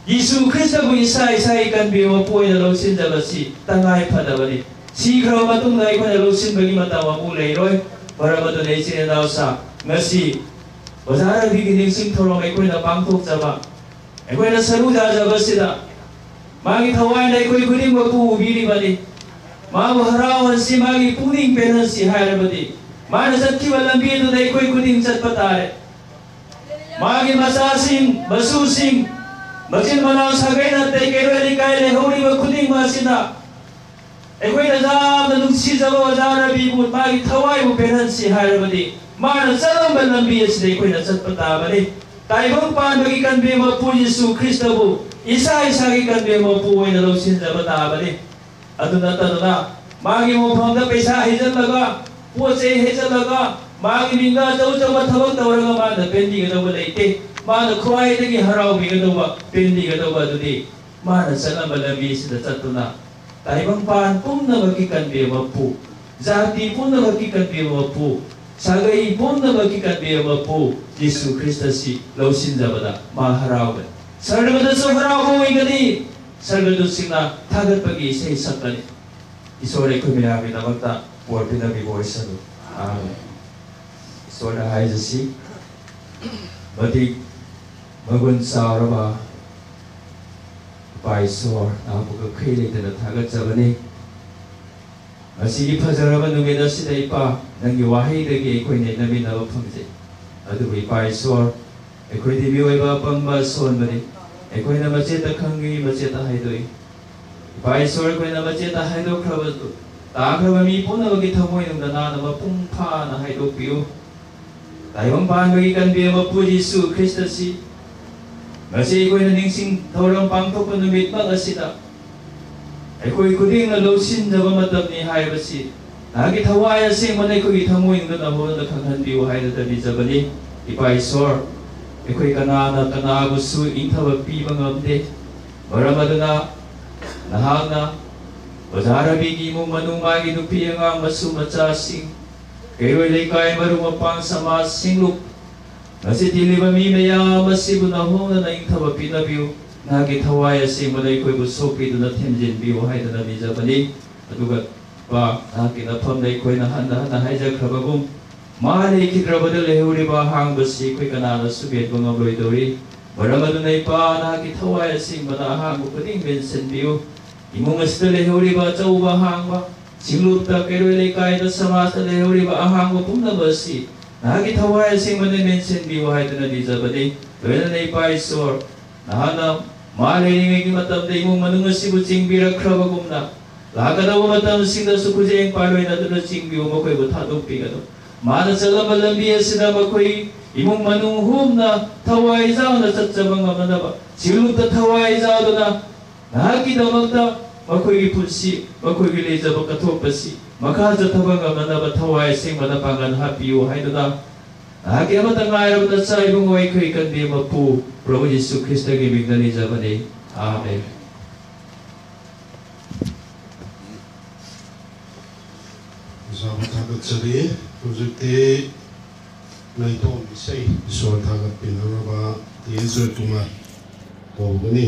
ꯌꯤꯁꯨ ꯈ꯭ꯔꯤꯁꯇꯕꯨ ꯏꯁꯥ ꯏꯁꯥꯒꯤ ꯀꯟꯕꯤꯕ ꯃꯄꯨ ꯑꯣꯏꯅ ꯂꯧꯁꯤꯟꯖꯕꯁꯤ ꯇꯉꯥꯏ ꯐꯗꯕꯅꯤ꯫ ꯁꯤꯈ꯭ꯔꯕ ꯃꯇꯨꯡꯗ ꯑꯩꯈꯣꯏꯅ ꯂꯧꯁꯤꯟꯕꯒꯤ ꯃꯇꯝ ꯑꯃꯨꯛ ꯂꯩꯔꯣꯏ꯫ ꯃꯔꯝ ꯑꯗꯨꯅ ꯏꯆꯤꯟ ꯏꯅꯥꯎꯁꯥ, ꯉꯁꯤ ꯑꯣꯖꯥ ꯔꯕꯤꯒꯤ ꯅꯤꯡꯁꯤꯡ ꯊꯧꯔꯝ ꯑꯩꯈꯣꯏꯅ ꯄꯥꯡꯊꯣꯛꯆꯕ, ꯑꯩꯈꯣꯏꯅ ꯁꯔꯨꯛ ꯌꯥꯖꯕꯁꯤꯗ ꯃꯥꯒꯤ ꯊꯋꯥꯏꯅ ꯑꯩꯈꯣꯏ ꯈꯨꯗꯤꯡꯃꯛꯄꯨ ꯎꯕꯤꯔꯤꯕꯅꯤ꯫ ꯃꯥꯕꯨ ꯍꯔꯥꯎꯍꯟꯁꯤ, ꯃꯥꯒꯤ ꯄꯨꯛꯅꯤꯡ ꯄꯦꯜꯍꯟꯁꯤ ꯍꯥꯏꯔꯕꯗꯤ ꯃꯥꯅ ꯆꯠꯈꯤꯕ ꯂꯝꯕꯤ ꯑꯗꯨꯗ ꯑꯩꯈꯣꯏ ꯈꯨꯗꯤꯡ ꯆꯠꯄ ꯇꯥꯔꯦ꯫ ꯃꯥꯒꯤ ꯃꯆꯥꯁꯤꯡ, ꯃꯁꯨꯁꯤꯡ, ꯃꯆꯤꯟ ꯃꯅꯥꯎ, ꯁꯥꯒꯩ ꯅꯥꯇꯩ, ꯀꯩꯔꯣꯏ ꯂꯩꯀꯥꯏ ꯂꯩꯍꯧꯔꯤꯕ ꯈꯨꯗꯤꯡꯃꯛ ꯑꯁꯤꯅ ꯑꯩꯈꯣꯏꯅ ꯌꯥꯝꯅ ꯅꯨꯡꯁꯤꯖꯕ ꯑꯣꯖꯥ ꯔꯕꯤꯕꯨ ꯃꯥꯒꯤ ꯊꯋꯥꯏꯕꯨ ꯄꯦꯜꯍꯟꯁꯤ ꯍꯥꯏꯔꯕꯗꯤ ꯃꯥꯅ ꯆꯠꯂꯝꯕ ꯂꯝꯕꯤ ꯑꯁꯤꯗ ꯑꯩꯈꯣꯏꯅ ꯆꯠꯄ ꯇꯥꯕꯅꯤ꯫ ꯇꯥꯏꯕꯪ ꯄꯥꯟꯕꯒꯤ ꯀꯟꯕꯤꯕ ꯃꯄꯨ ꯖꯤꯁꯨ ꯈ꯭ꯔꯤꯁꯇꯕꯨ ꯏꯁꯥ ꯏꯁꯥꯒꯤ ꯀꯟꯕꯤꯕ ꯃꯄꯨ ꯑꯣꯏꯅ ꯂꯧꯁꯤꯟꯖꯕ ꯇꯥꯕꯅꯤ꯫ ꯑꯗꯨ ꯅꯠꯇꯗꯨꯅ ꯃꯥꯒꯤ ꯃꯐꯝꯗ ꯄꯩꯁꯥ ꯍꯩꯖꯤꯜꯂꯒ, ꯄꯣꯠ ꯆꯩ ꯍꯩꯖꯤꯜꯂꯒ, ꯃꯥꯒꯤ ꯃꯤꯡꯗ ꯑꯆꯧ ꯑꯆꯧꯕ ꯊꯕꯛ ꯇꯧꯔꯒ ꯃꯥꯅ ꯄꯦꯟꯕꯤꯒꯗꯧꯕ ꯂꯩꯇꯦ꯫ ꯃꯥꯅ ꯈ꯭ꯋꯥꯏꯗꯒꯤ ꯍꯔꯥꯎꯕꯤꯒꯗꯧꯕ, ꯄꯦꯟꯕꯤꯒꯗꯧꯕ ꯑꯗꯨꯗꯤ ꯃꯥꯅ ꯆꯠꯂꯝꯕ ꯂꯝꯕꯤꯁꯤꯗ ꯆꯠꯇꯨꯅ ꯇꯥꯏꯕꯪꯄꯥꯟ ꯄꯨꯝꯅꯃꯛꯀꯤ ꯀꯟꯕꯤꯕ ꯃꯄꯨ, ꯖꯥꯇꯤ ꯄꯨꯝꯅꯃꯛꯀꯤ ꯀꯟꯕꯤꯕ ꯃꯄꯨ, ꯁꯥꯒꯩ ꯄꯨꯝꯅꯃꯛꯀꯤ ꯀꯟꯕꯤꯕ ꯃꯄꯨ ꯖꯤꯁꯨ ꯈ꯭ꯔꯤꯁꯇꯁꯤ ꯂꯧꯁꯤꯟꯖꯕꯗ ꯃꯥ ꯍꯔꯥꯎꯒꯅꯤ꯫ ꯁꯔꯒꯗꯁꯨ ꯍꯔꯥꯎꯕ ꯑꯣꯏꯒꯅꯤ꯫ ꯁꯔꯒꯗꯨꯁꯤꯡꯅ ꯊꯥꯒꯠꯄꯒꯤ ꯏꯁꯩ ꯁꯛꯀꯅꯤ꯫ ꯏꯁꯣꯔ ꯑꯩꯈꯣꯏ ꯃꯌꯥꯝꯒꯤꯗꯃꯛꯇ ꯕꯣꯔ ꯄꯤꯅꯕꯤꯕ ꯑꯣꯏꯁꯅꯨ꯫ ꯑꯥꯃꯦꯟ꯫ ꯏꯁꯣꯔꯗ ꯍꯥꯏꯖꯁꯤ, ꯃꯇꯤꯛ ꯃꯒꯨꯟ ꯆꯥꯎꯔꯕ ꯏꯄꯥ ꯏꯁꯣꯔ, ꯅꯍꯥꯛꯄꯨ ꯀꯛꯈꯩ ꯂꯩꯇꯅ ꯊꯥꯒꯠꯆꯕꯅꯤ꯫ ꯉꯁꯤꯒꯤ ꯐꯖꯔꯕ ꯅꯨꯃꯤꯠ ꯑꯁꯤꯗ ꯏꯄꯥ, ꯅꯪꯒꯤ ꯋꯥꯍꯩꯗꯒꯤ ꯑꯩꯈꯣꯏ ꯅꯩꯅꯃꯤꯟꯅꯕ ꯐꯪꯖꯩ꯫ ꯑꯗꯨꯕꯨ ꯏꯄꯥ ꯏꯁꯣꯔ, ꯑꯩꯈꯣꯏꯗꯤ ꯃꯤꯑꯣꯏꯕ ꯑꯄꯪꯕ ꯑꯁꯣꯟꯕꯅꯤ꯫ ꯑꯩꯈꯣꯏꯅ ꯃꯆꯦꯠꯇ ꯈꯪꯏ, ꯃꯆꯦꯠꯇ ꯍꯥꯏꯗꯣꯛꯏ꯫ ꯏꯄꯥ ꯏꯁꯣꯔ, ꯑꯩꯈꯣꯏꯅ ꯃꯆꯦꯠꯇ ꯍꯥꯏꯗꯣꯛꯈ꯭ꯔꯕꯁꯨ, ꯇꯥꯈ꯭ꯔꯕ ꯃꯤ ꯄꯨꯝꯅꯃꯛꯀꯤ ꯊꯃꯣꯏꯅꯨꯡꯗ ꯅꯍꯥꯛꯅ ꯃꯄꯨꯡ ꯐꯥꯅ ꯍꯥꯏꯗꯣꯛꯄꯤꯌꯨ꯫ ꯇꯥꯏꯕꯪ ꯄꯥꯟꯕꯒꯤ ꯀꯟꯕꯤꯕ ꯃꯄꯨ ꯖꯤꯁꯨ ꯈ꯭ꯔꯤꯁꯇꯁꯤ ꯉꯁꯤ ꯑꯩꯈꯣꯏꯅ ꯅꯤꯡꯁꯤꯡ ꯊꯧꯔꯝ ꯄꯥꯡꯊꯣꯛꯄ ꯅꯨꯃꯤꯠꯃꯛ ꯑꯁꯤꯗ ꯑꯩꯈꯣꯏ ꯈꯨꯗꯤꯡꯅ ꯂꯧꯁꯤꯟꯖꯕ ꯃꯇꯝꯅꯤ ꯍꯥꯏꯕꯁꯤ ꯅꯍꯥꯛꯀꯤ ꯊꯋꯥꯏ ꯑꯁꯦꯡꯕꯅ ꯑꯩꯈꯣꯏꯒꯤ ꯊꯃꯣꯏꯅꯨꯡꯗ ꯅꯧꯍꯧꯅꯅ ꯈꯪꯍꯟꯕꯤꯌꯨ ꯍꯥꯏꯗꯨꯅ ꯅꯤꯖꯕꯅꯤ꯫ ꯏꯄꯥ ꯏꯁꯣꯔ, ꯑꯩꯈꯣꯏ ꯀꯅꯥꯅ ꯀꯅꯥꯕꯨꯁꯨ ꯏꯪꯊꯕ ꯄꯤꯕ ꯉꯝꯗꯦ꯫ ꯃꯔꯝ ꯑꯗꯨꯅ ꯅꯍꯥꯛꯅ ꯑꯣꯖꯥ ꯔꯕꯤꯒꯤ ꯏꯃꯨꯡ ꯃꯅꯨꯡ, ꯃꯥꯒꯤ ꯅꯨꯄꯤ ꯑꯉꯥꯡ, ꯃꯁꯨ ꯃꯆꯥꯁꯤꯡ, ꯀꯩꯔꯣꯏ ꯂꯩꯀꯥꯏ, ꯃꯔꯨꯞ ꯃꯄꯥꯡ, ꯁꯃꯥꯖ, ꯁꯤꯡꯂꯨꯞ, ꯉꯁꯤ ꯇꯤꯜꯂꯤꯕ ꯃꯤ ꯃꯌꯥꯝ ꯑꯁꯤꯕꯨ ꯅꯧꯍꯧꯅꯅ ꯏꯪꯊꯕ ꯄꯤꯅꯕꯤꯌꯨ꯫ ꯅꯍꯥꯛꯀꯤ ꯊꯋꯥꯏ ꯑꯁꯦꯡꯕꯅ ꯑꯩꯈꯣꯏꯕꯨ ꯁꯣꯛꯄꯤꯗꯨꯅ ꯊꯦꯝꯖꯤꯟꯕꯤꯌꯨ ꯍꯥꯏꯗꯨꯅ ꯅꯤꯖꯕꯅꯤ꯫ ꯑꯗꯨꯒ ꯏꯄꯥ, ꯅꯍꯥꯛꯀꯤ ꯅꯐꯝꯗ ꯑꯩꯈꯣꯏꯅ ꯍꯟꯅ ꯍꯟꯅ ꯍꯥꯏꯖꯈ꯭ꯔꯕꯒꯨꯝ, ꯃꯥ ꯂꯩꯈꯤꯗ꯭ꯔꯕꯗ ꯂꯩꯍꯧꯔꯤꯕ ꯑꯍꯥꯡꯕꯁꯤ ꯑꯩꯈꯣꯏ ꯀꯅꯥꯅꯁꯨ ꯃꯦꯟꯕ ꯉꯝꯂꯣꯏꯗꯧꯔꯤ꯫ ꯃꯔꯝ ꯑꯗꯨꯅ ꯏꯄꯥ, ꯅꯍꯥꯛꯀꯤ ꯊꯋꯥꯏ ꯑꯁꯦꯡꯕꯅ ꯑꯍꯥꯡꯕ ꯈꯨꯗꯤꯡ ꯃꯦꯟꯁꯤꯟꯕꯤꯌꯨ꯫ ꯏꯃꯨꯡ ꯑꯁꯤꯗ ꯂꯩꯍꯧꯔꯤꯕ ꯑꯆꯧꯕ ꯑꯍꯥꯡꯕ, ꯁꯤꯡꯂꯨꯞꯇ, ꯀꯩꯔꯣꯏ ꯂꯩꯀꯥꯏꯗ, ꯁꯃꯥꯖꯇ ꯂꯩꯍꯧꯔꯤꯕ ꯑꯍꯥꯡꯕ ꯄꯨꯝꯅꯃꯛ ꯑꯁꯤ ꯅꯍꯥꯛꯀꯤ ꯊꯋꯥꯏ ꯑꯁꯦꯡꯕꯅ ꯃꯦꯟꯁꯤꯟꯕꯤꯌꯨ ꯍꯥꯏꯗꯨꯅ ꯅꯤꯖꯕꯅꯤ꯫ ꯂꯣꯏꯅꯅ ꯏꯄꯥ ꯏꯁꯣꯔ, ꯅꯍꯥꯛꯅ ꯃꯥ ꯂꯩꯔꯤꯉꯩꯒꯤ ꯃꯇꯝꯗ ꯏꯃꯨꯡ ꯃꯅꯨꯡ ꯑꯁꯤꯕꯨ ꯆꯤꯡꯕꯤꯔꯛꯈ꯭ꯔꯕꯒꯨꯝꯅ, ꯂꯥꯛꯀꯗꯧꯕ ꯃꯇꯝꯁꯤꯡꯗꯁꯨ ꯈꯨꯖꯦꯡ ꯄꯥꯜꯂꯣꯏꯅꯗꯨꯅ ꯆꯤꯡꯕꯤꯌꯨ, ꯃꯈꯣꯏꯕꯨ ꯊꯥꯗꯣꯛꯄꯤꯒꯅꯨ꯫ ꯃꯥꯅ ꯆꯠꯂꯝꯕ ꯂꯝꯕꯤ ꯑꯁꯤꯗ ꯃꯈꯣꯏ ꯏꯃꯨꯡ ꯃꯅꯨꯡ ꯍꯨꯝꯅ ꯊꯋꯥꯏ ꯌꯥꯎꯅ ꯆꯠꯆꯕ ꯉꯝꯅꯅꯕ, ꯁꯤꯂꯨꯛꯇ ꯊꯋꯥꯏ ꯌꯥꯎꯗꯨꯅ ꯅꯍꯥꯛꯀꯤꯗꯃꯛꯇ ꯃꯈꯣꯏꯒꯤ ꯄꯨꯟꯁꯤ, ꯃꯈꯣꯏꯒꯤ ꯂꯩꯖꯕ ꯀꯠꯊꯣꯛꯄꯁꯤ ꯃꯈꯥ ꯆꯠꯊꯕ ꯉꯝꯅꯅꯕ ꯊꯋꯥꯏ ꯑꯁꯦꯡꯕꯅ ꯄꯥꯡꯒꯜ ꯍꯥꯞꯄꯤꯌꯨ ꯍꯥꯏꯗꯨꯅ, ꯅꯍꯥꯛꯀꯤ ꯑꯃꯠꯇ ꯉꯥꯏꯔꯕ ꯅꯆꯥ ꯏꯕꯨꯡꯉꯣ ꯑꯩꯈꯣꯏ ꯀꯟꯕꯤ ꯃꯄꯨ ꯄ꯭ꯔꯚꯨ ꯌꯤꯁꯨ ꯈ꯭ꯔꯤꯁꯇꯒꯤ ꯃꯤꯡꯗ ꯅꯤꯖꯕꯅꯤ꯫ ꯑꯥꯃꯦꯟ꯫ ꯑꯣꯖꯥꯕꯨ ꯊꯥꯒꯠꯆꯔꯤ꯫ ꯍꯧꯖꯤꯛꯇꯤ ꯅꯥꯏꯇꯣꯝ ꯏꯁꯩ ꯏꯁꯣꯔ ꯊꯥꯒꯠꯄꯤꯅꯅꯕ ꯇꯤ ꯑꯦꯁ ꯖꯣꯏꯀꯨꯃꯥꯔ ꯀꯧꯒꯅꯤ꯫